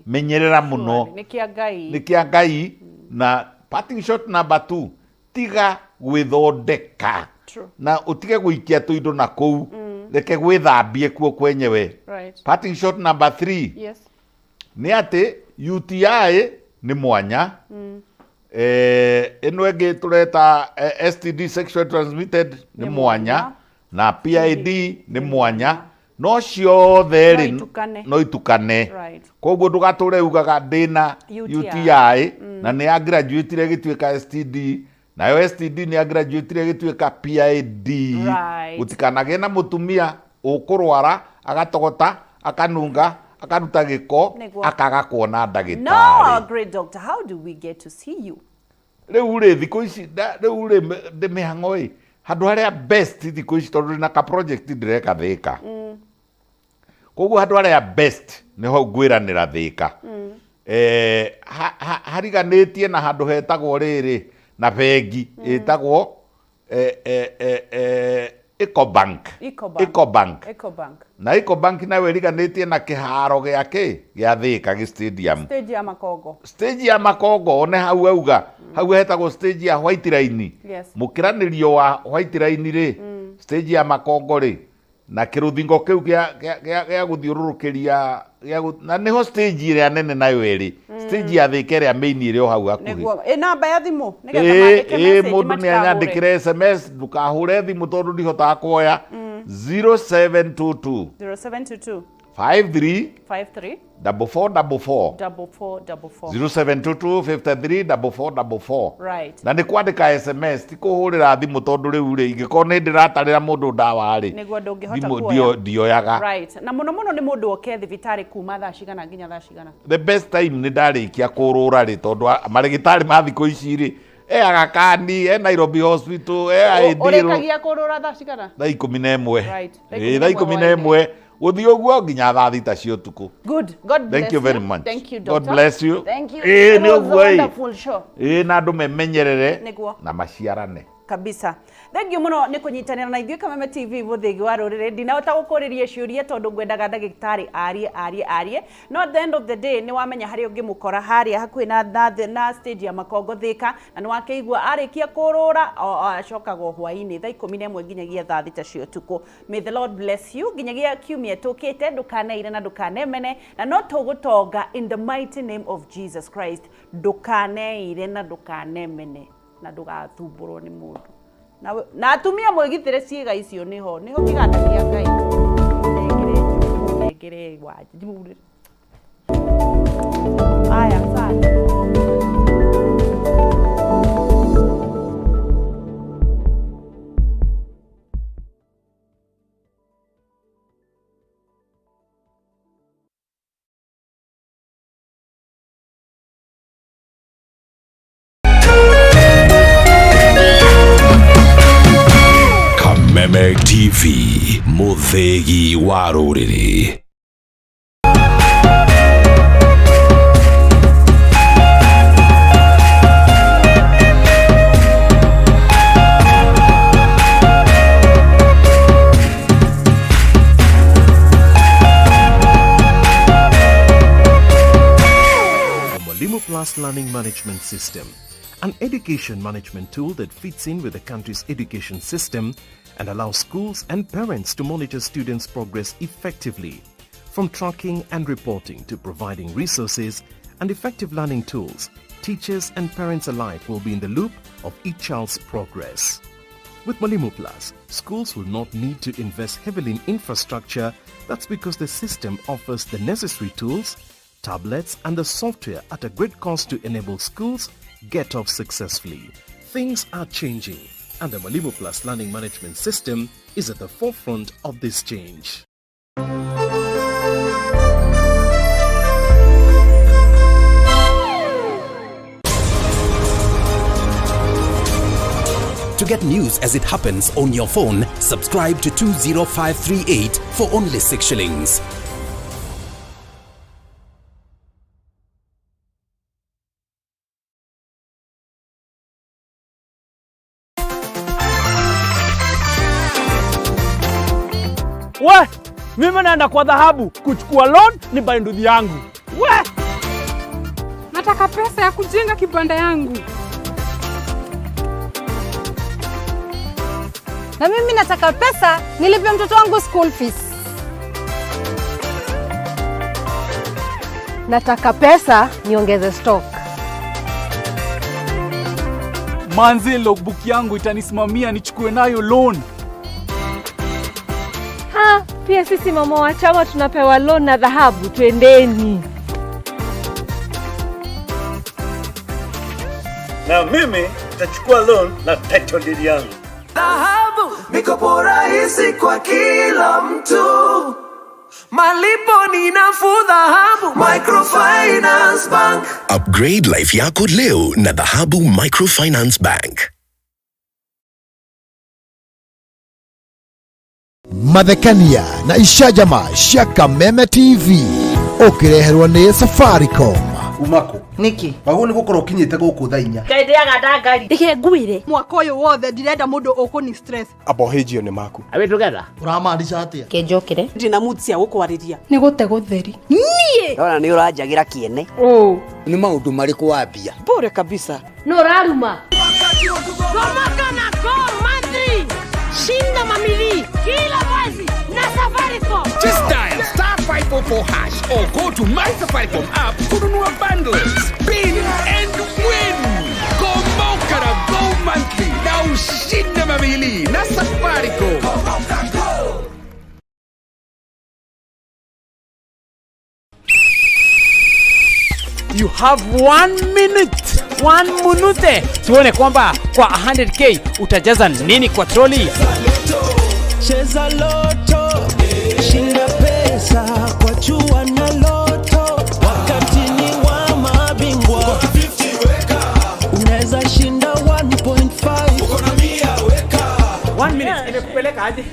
Speaker 1: Menyerera mũno.
Speaker 2: Surely. Nĩ kĩa Ngai.
Speaker 1: Nĩ kĩa Ngai. Na parting shot number two, tiga gwĩthondeka na ũtige gũikia tũindo na kũu, reke gwĩthambie kuo kwenyewe. Parting shot number three nĩ atĩ UTI nĩ mwanya, ĩno ĩngĩ tũreta STD, sexual transmitted, nĩ
Speaker 2: Nĩ
Speaker 1: mwanya,
Speaker 2: mwanya.
Speaker 1: Na PID nĩ mwanya, no ciothe
Speaker 2: No
Speaker 1: rĩ,
Speaker 2: itukane.
Speaker 1: No itukane. Koguo ndũgatũre ugaga ndĩna
Speaker 2: UTI.
Speaker 1: UTI na nĩ ya graduate ĩgĩtuĩka STD. Nayo STD nĩ ya graduate ĩgĩtuĩka PID. Gũtikanagĩe na mũtumia ũkũrwara agatogota akanunga akaruta gĩko
Speaker 2: Nĩguo.
Speaker 1: akaga kuona
Speaker 2: No,
Speaker 1: ndagĩtarĩ.
Speaker 2: our great doctor, how do we get to see you?
Speaker 1: Rĩu rĩ thikũ ici rĩu rĩ ndĩ mĩhang'o ĩ handũ harĩa best thikũ ici tondũ ndĩna ka project ndĩreka Thĩka, koguo handũ harĩa best nĩho ngwĩranĩra Thĩka. Hariganĩtie na handũ hetagwo rĩrĩ na bengi ĩtagwo Ecobank.
Speaker 3: Ecobank.
Speaker 1: Ecobank.
Speaker 3: Ecobank.
Speaker 1: Na Ecobank nayo ĩriganĩtie na kĩharo gĩa kĩ gĩa Thĩka gĩ stadium.
Speaker 3: Stage ya Makongo.
Speaker 1: Stage ya Makongo one hau auga hau hetagwo stage ya White Line.
Speaker 3: Yes.
Speaker 1: Mũkĩranĩrio wa White Line rĩ, stage ya Makongo rĩ, na kĩrũthingo kĩu gĩa gũthiũrũrũkĩria na nĩho stage ĩrĩa nene nayo ĩrĩ, stage ya Thĩka ĩrĩa main ĩrĩ o hau hakuhĩ.
Speaker 2: Nĩguo. Ĩ namba ya thimũ nĩgetha
Speaker 1: Ĩĩ,
Speaker 2: mandĩke
Speaker 1: ĩĩ,
Speaker 2: message
Speaker 1: mũndũ nĩ
Speaker 2: matikahũre.
Speaker 1: anyandĩkĩre SMS, ndũkahũre thimũ tondũ ndihotaga kuoya. 0722
Speaker 2: 0722
Speaker 1: 53
Speaker 2: 53
Speaker 1: 4444.
Speaker 2: 4444.
Speaker 1: 0722 53 4444.
Speaker 2: Right.
Speaker 1: Na nĩ kwandĩka SMS, ti kũhũrĩra thimũ tondũ rĩu rĩ ingĩkorwo nĩ ndĩratarĩra mũndũ ndawa rĩ,
Speaker 2: Nĩguo ndũngĩhota
Speaker 1: thimũ
Speaker 2: kuoya.
Speaker 1: ndioyaga.
Speaker 2: Right. Na mũno mũno nĩ mũndũ oke thibitarĩ kuma thaa cigana nginya thaa cigana?
Speaker 1: The best time nĩ ndarĩkia kũrũra rĩ, tondũ marĩgĩtarĩ ma thikũ ici rĩ, e Aga Khan, e Nairobi Hospital, e Ideal.
Speaker 3: Ũrĩkagia kũrũra thaa cigana?
Speaker 1: Thaa 11.
Speaker 3: Right. Thaa
Speaker 1: Ĩĩ, thaa
Speaker 3: 11
Speaker 1: 11 gũthiĩ ũguo nginya thaa 6 cia ũtukũ.
Speaker 2: Good. God bless.
Speaker 1: Thank you very much.
Speaker 2: Thank you,
Speaker 1: God
Speaker 2: doctor.
Speaker 1: bless you.
Speaker 2: Thank you.
Speaker 1: Ĩĩ,
Speaker 2: It
Speaker 1: nĩ
Speaker 2: was a
Speaker 1: ũguo ĩ.
Speaker 2: wonderful show.
Speaker 1: Ĩĩ, na andũ memenyerere
Speaker 2: Nĩguo.
Speaker 1: na maciarane.
Speaker 2: Kabisa. Thank you muno nĩ kũnyitanĩra na ithuĩ Kameme TV mũthĩgi wa rũrĩrĩ. Ndinahota gũkũrĩria ciũria tondũ ngwendaga ndagĩtarĩ arie arie arie, no at the end of the day nĩ wamenya harĩa ũngĩmũkora harĩa hakuhĩ na stage ya Makongo Thĩka, na nĩ wakĩigua arĩkia kũrũra acokaga o hwaĩ-inĩ thaa 11 nginyagia thaa 6 cia ũtukũ. May the Lord bless you nginyagia kiumia tũkĩte. Ndũkaneire na ndũkanemene, na no tũgũtonga in the mighty name of Jesus Christ. Ndũkaneire na ndũkanemene na ndũgathumbũrwo nĩ mũndũ. Na atumia mwĩgitĩre ciĩga icio, nĩho nĩho kĩganda kĩa Ngai. Nengere nengere wanjĩ. Aya, asante.
Speaker 4: Kameme TV, mũthĩgi wa rũrĩrĩ.
Speaker 8: The Mwalimu Plus Learning Management System, an education management tool that fits in with the country's education system and allows schools and parents to monitor students' progress effectively. From tracking and reporting to providing resources and effective learning tools, teachers and parents alike will be in the loop of each child's progress. With Mwalimu Plus, schools will not need to invest heavily in infrastructure. That's because the system offers the necessary tools, tablets and the software at a great cost to enable schools get off successfully. Things are changing, and the Mwalimu Plus Learning Management System is at the forefront of this change.
Speaker 5: To get news as it happens on your phone, subscribe to 20538 for only 6 shillings.
Speaker 9: We, mimi naenda kwa dhahabu kuchukua loan ni buy nduthi yangu. We!
Speaker 10: Nataka pesa ya kujenga kibanda yangu.
Speaker 11: Na mimi nataka pesa nilipe mtoto wangu school fees. Nataka pesa niongeze stock.
Speaker 9: Manze, logbook yangu itanisimamia nichukue nayo loan.
Speaker 12: Ha, pia sisi mama wa chama tunapewa loan na dhahabu, twendeni.
Speaker 13: Na mimi Nitachukua loan na title deed yangu.
Speaker 14: Dhahabu, mikopo rahisi kwa kila mtu, malipo ni nafuu. Dhahabu Microfinance Bank.
Speaker 15: Upgrade life yako leo na Dhahabu Microfinance Bank.
Speaker 16: Mathekania na icajama cia Kameme TV ũkĩreherwo nĩ Safaricom.
Speaker 17: Umako
Speaker 18: niki
Speaker 17: wagwo nĩ gũkorwo ũkinyĩte gũkũ thaa 4.
Speaker 3: Ngai ndĩaga ndangari.
Speaker 11: Reke ngwire mwaka ũyũ wothe ndirenda mũndũ ũkũni stress.
Speaker 17: Abohĩnjio nĩ maku.
Speaker 19: Are we together?
Speaker 17: Ũramaanisha atĩa?
Speaker 18: Kenjokere
Speaker 3: ndina mood cia gũkwarĩria.
Speaker 10: Nĩ gũte gũtheri.
Speaker 18: Niĩ ndona nĩ ũranjagĩra kĩene.
Speaker 10: Ũ
Speaker 20: Nĩ maũndũ marĩkũ wambia?
Speaker 18: Bure kabisa.
Speaker 12: Nũ ũraruma?
Speaker 10: Gomoka na Go Monthly. Shinda mamili kila mwezi na Safaricom.
Speaker 21: Just dial star 544 hash or go to My Safaricom app kununua bundles, spin and win. Gomoka na Go Monthly na ushinde mamili na Safaricom.
Speaker 22: You have 1 minute, 1 minute. Tuone kwamba kwa 100k utajaza nini kwa troli.
Speaker 14: Cheza loto, shinda pesa kwa chua na loto, wakati ni wa mabingwa, unaweza shinda 1.5.
Speaker 22: 1 minute imekupeleka aje?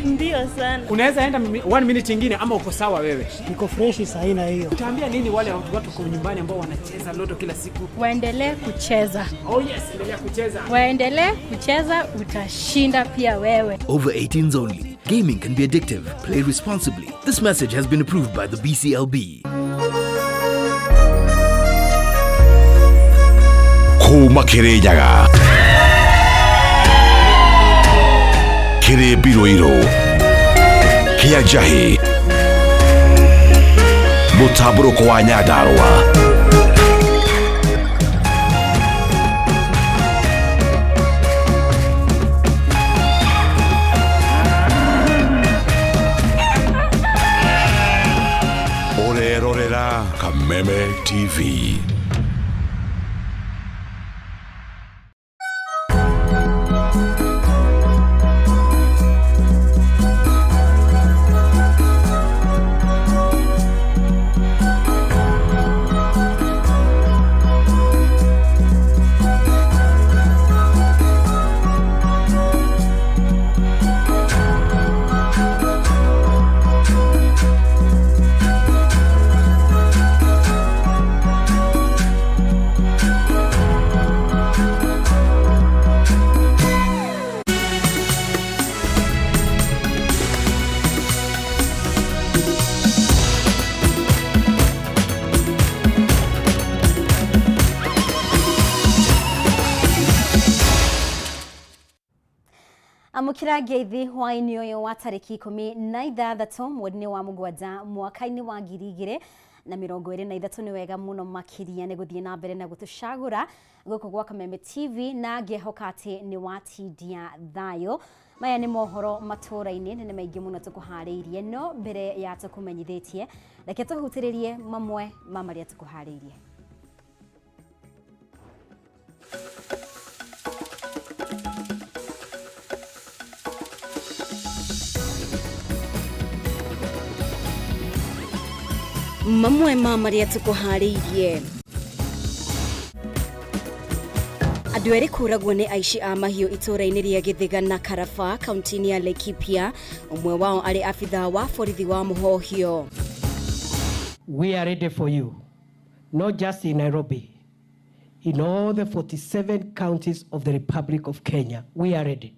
Speaker 23: Ndio sana.
Speaker 22: Unaweza enda 1 minute ingine ama uko sawa wewe?
Speaker 24: Niko freshi saa na hiyo.
Speaker 22: Utaambia nini wale watu kwa nyumbani ambao wanacheza loto kila siku?
Speaker 23: Waendelee kucheza.
Speaker 22: Oh yes, endelea kucheza.
Speaker 23: Waendelee kucheza, utashinda pia wewe.
Speaker 25: Over 18s only. Gaming can be addictive. Play responsibly. This message has been approved by the BCLB.
Speaker 4: Kuma Kirinyaga kĩrĩ mbirũirũ kĩa njahĩ mũtambũrũko wa Nyandarũa. Ũrerorera Kameme TV.
Speaker 7: Amũkĩra ngeithi hwaĩ-inĩ ũyũ wa tarĩki 16 mweri-inĩ wa 7 mwaka-inĩ wa 2023. Nĩ wega mũno makĩria nĩ gũthiĩ na mbere na gũtũcagũra gũkũ gwa Kameme TV na ngĩhoka atĩ nĩ watindia thayũ. Maya nĩ mohoro matũra-inĩ na nĩ maingĩ mũno tũkũharĩirie, no mbere ya tũkũmenyithĩtie reke tũhutĩrĩrie mamwe ma marĩa tũkũharĩirie. Mamwe ma marĩa tũkũharĩirie: andũ erĩ kũragwo nĩ aici a mahiũ itũũra-inĩ rĩa Gĩthĩga na Karaba kaunti-inĩ ya Laikipia, ũmwe wao arĩ abithaa wa borithi wa Mũhohio.
Speaker 26: We are ready for you, not just in Nairobi, in all the 47 counties of the Republic of Kenya. We are ready.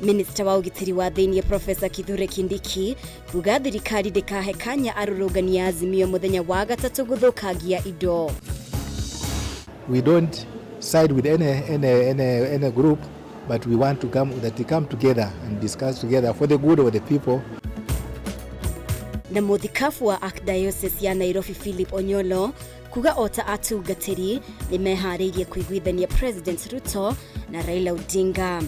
Speaker 7: Minista wa ũgitĩri wa thĩiniĩ Profesa Kithure Kindiki kuga thirikari ndĩkahe kanya arũrũngani a Azimio mũthenya wa gatatũ gũthũkangia indo.
Speaker 27: We don't side with any group, but we want to come that they come together and discuss together for the good of the people.
Speaker 7: Na mũthikabu wa Archdiocese ya Nairobi Philip Onyolo kuga ota atungatĩri nĩ meharĩirie kũiguithania President Ruto na Raila Odinga.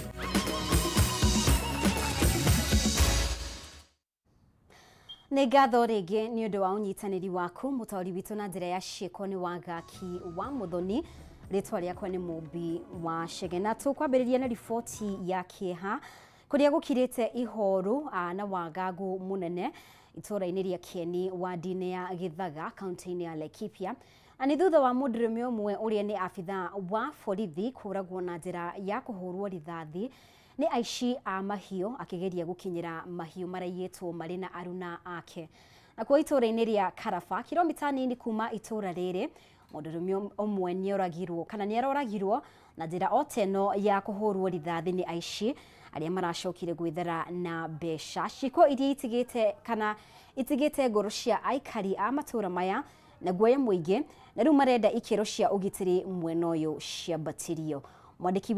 Speaker 7: Nĩ ngatho rĩngĩ nĩ ũndũ wa ũnyitanĩri waku. Mũtaũri witũ na njĩra ya ciĩko nĩ Wangaki wa Mũthoni. Rĩtwa rĩakwa nĩ Mũmbi wa Chege, na tũkwambĩrĩria na riboti ya kĩeha kũrĩa gũkirĩte ihoru na wagagu mũnene itũũra-inĩ rĩa Kieni wadi-inĩ ya Gĩthaga kaunti-inĩ ya Laikipia, na nĩ thutha wa mũndũrũme ũmwe ũrĩa nĩ abithaa wa borithi kũragwo na njĩra ya kũhũrwo rithathi nĩ aici a mahiũ akĩgeria gũkinyĩra mahiũ maraiyĩtwo marĩ na aruna ake. Nakuo itũũra-inĩ rĩa Karaba, kilomita nini kuma itũũra rĩrĩ, mũndũrũme ũmwe nĩoragirwo kana nĩaroragirwo na njĩra o ta ĩno ya kũhũrwo rithathi nĩ aici arĩa maracokire gwĩthara na mbeca. Ciĩko iria itigĩte kana itigĩte ngoro cia aikari a matũũra maya na guoya mũingĩ, na rĩu marenda ikĩro cia ũgitĩri mwena ũyũ ciambatĩrio. Mwandĩki witũ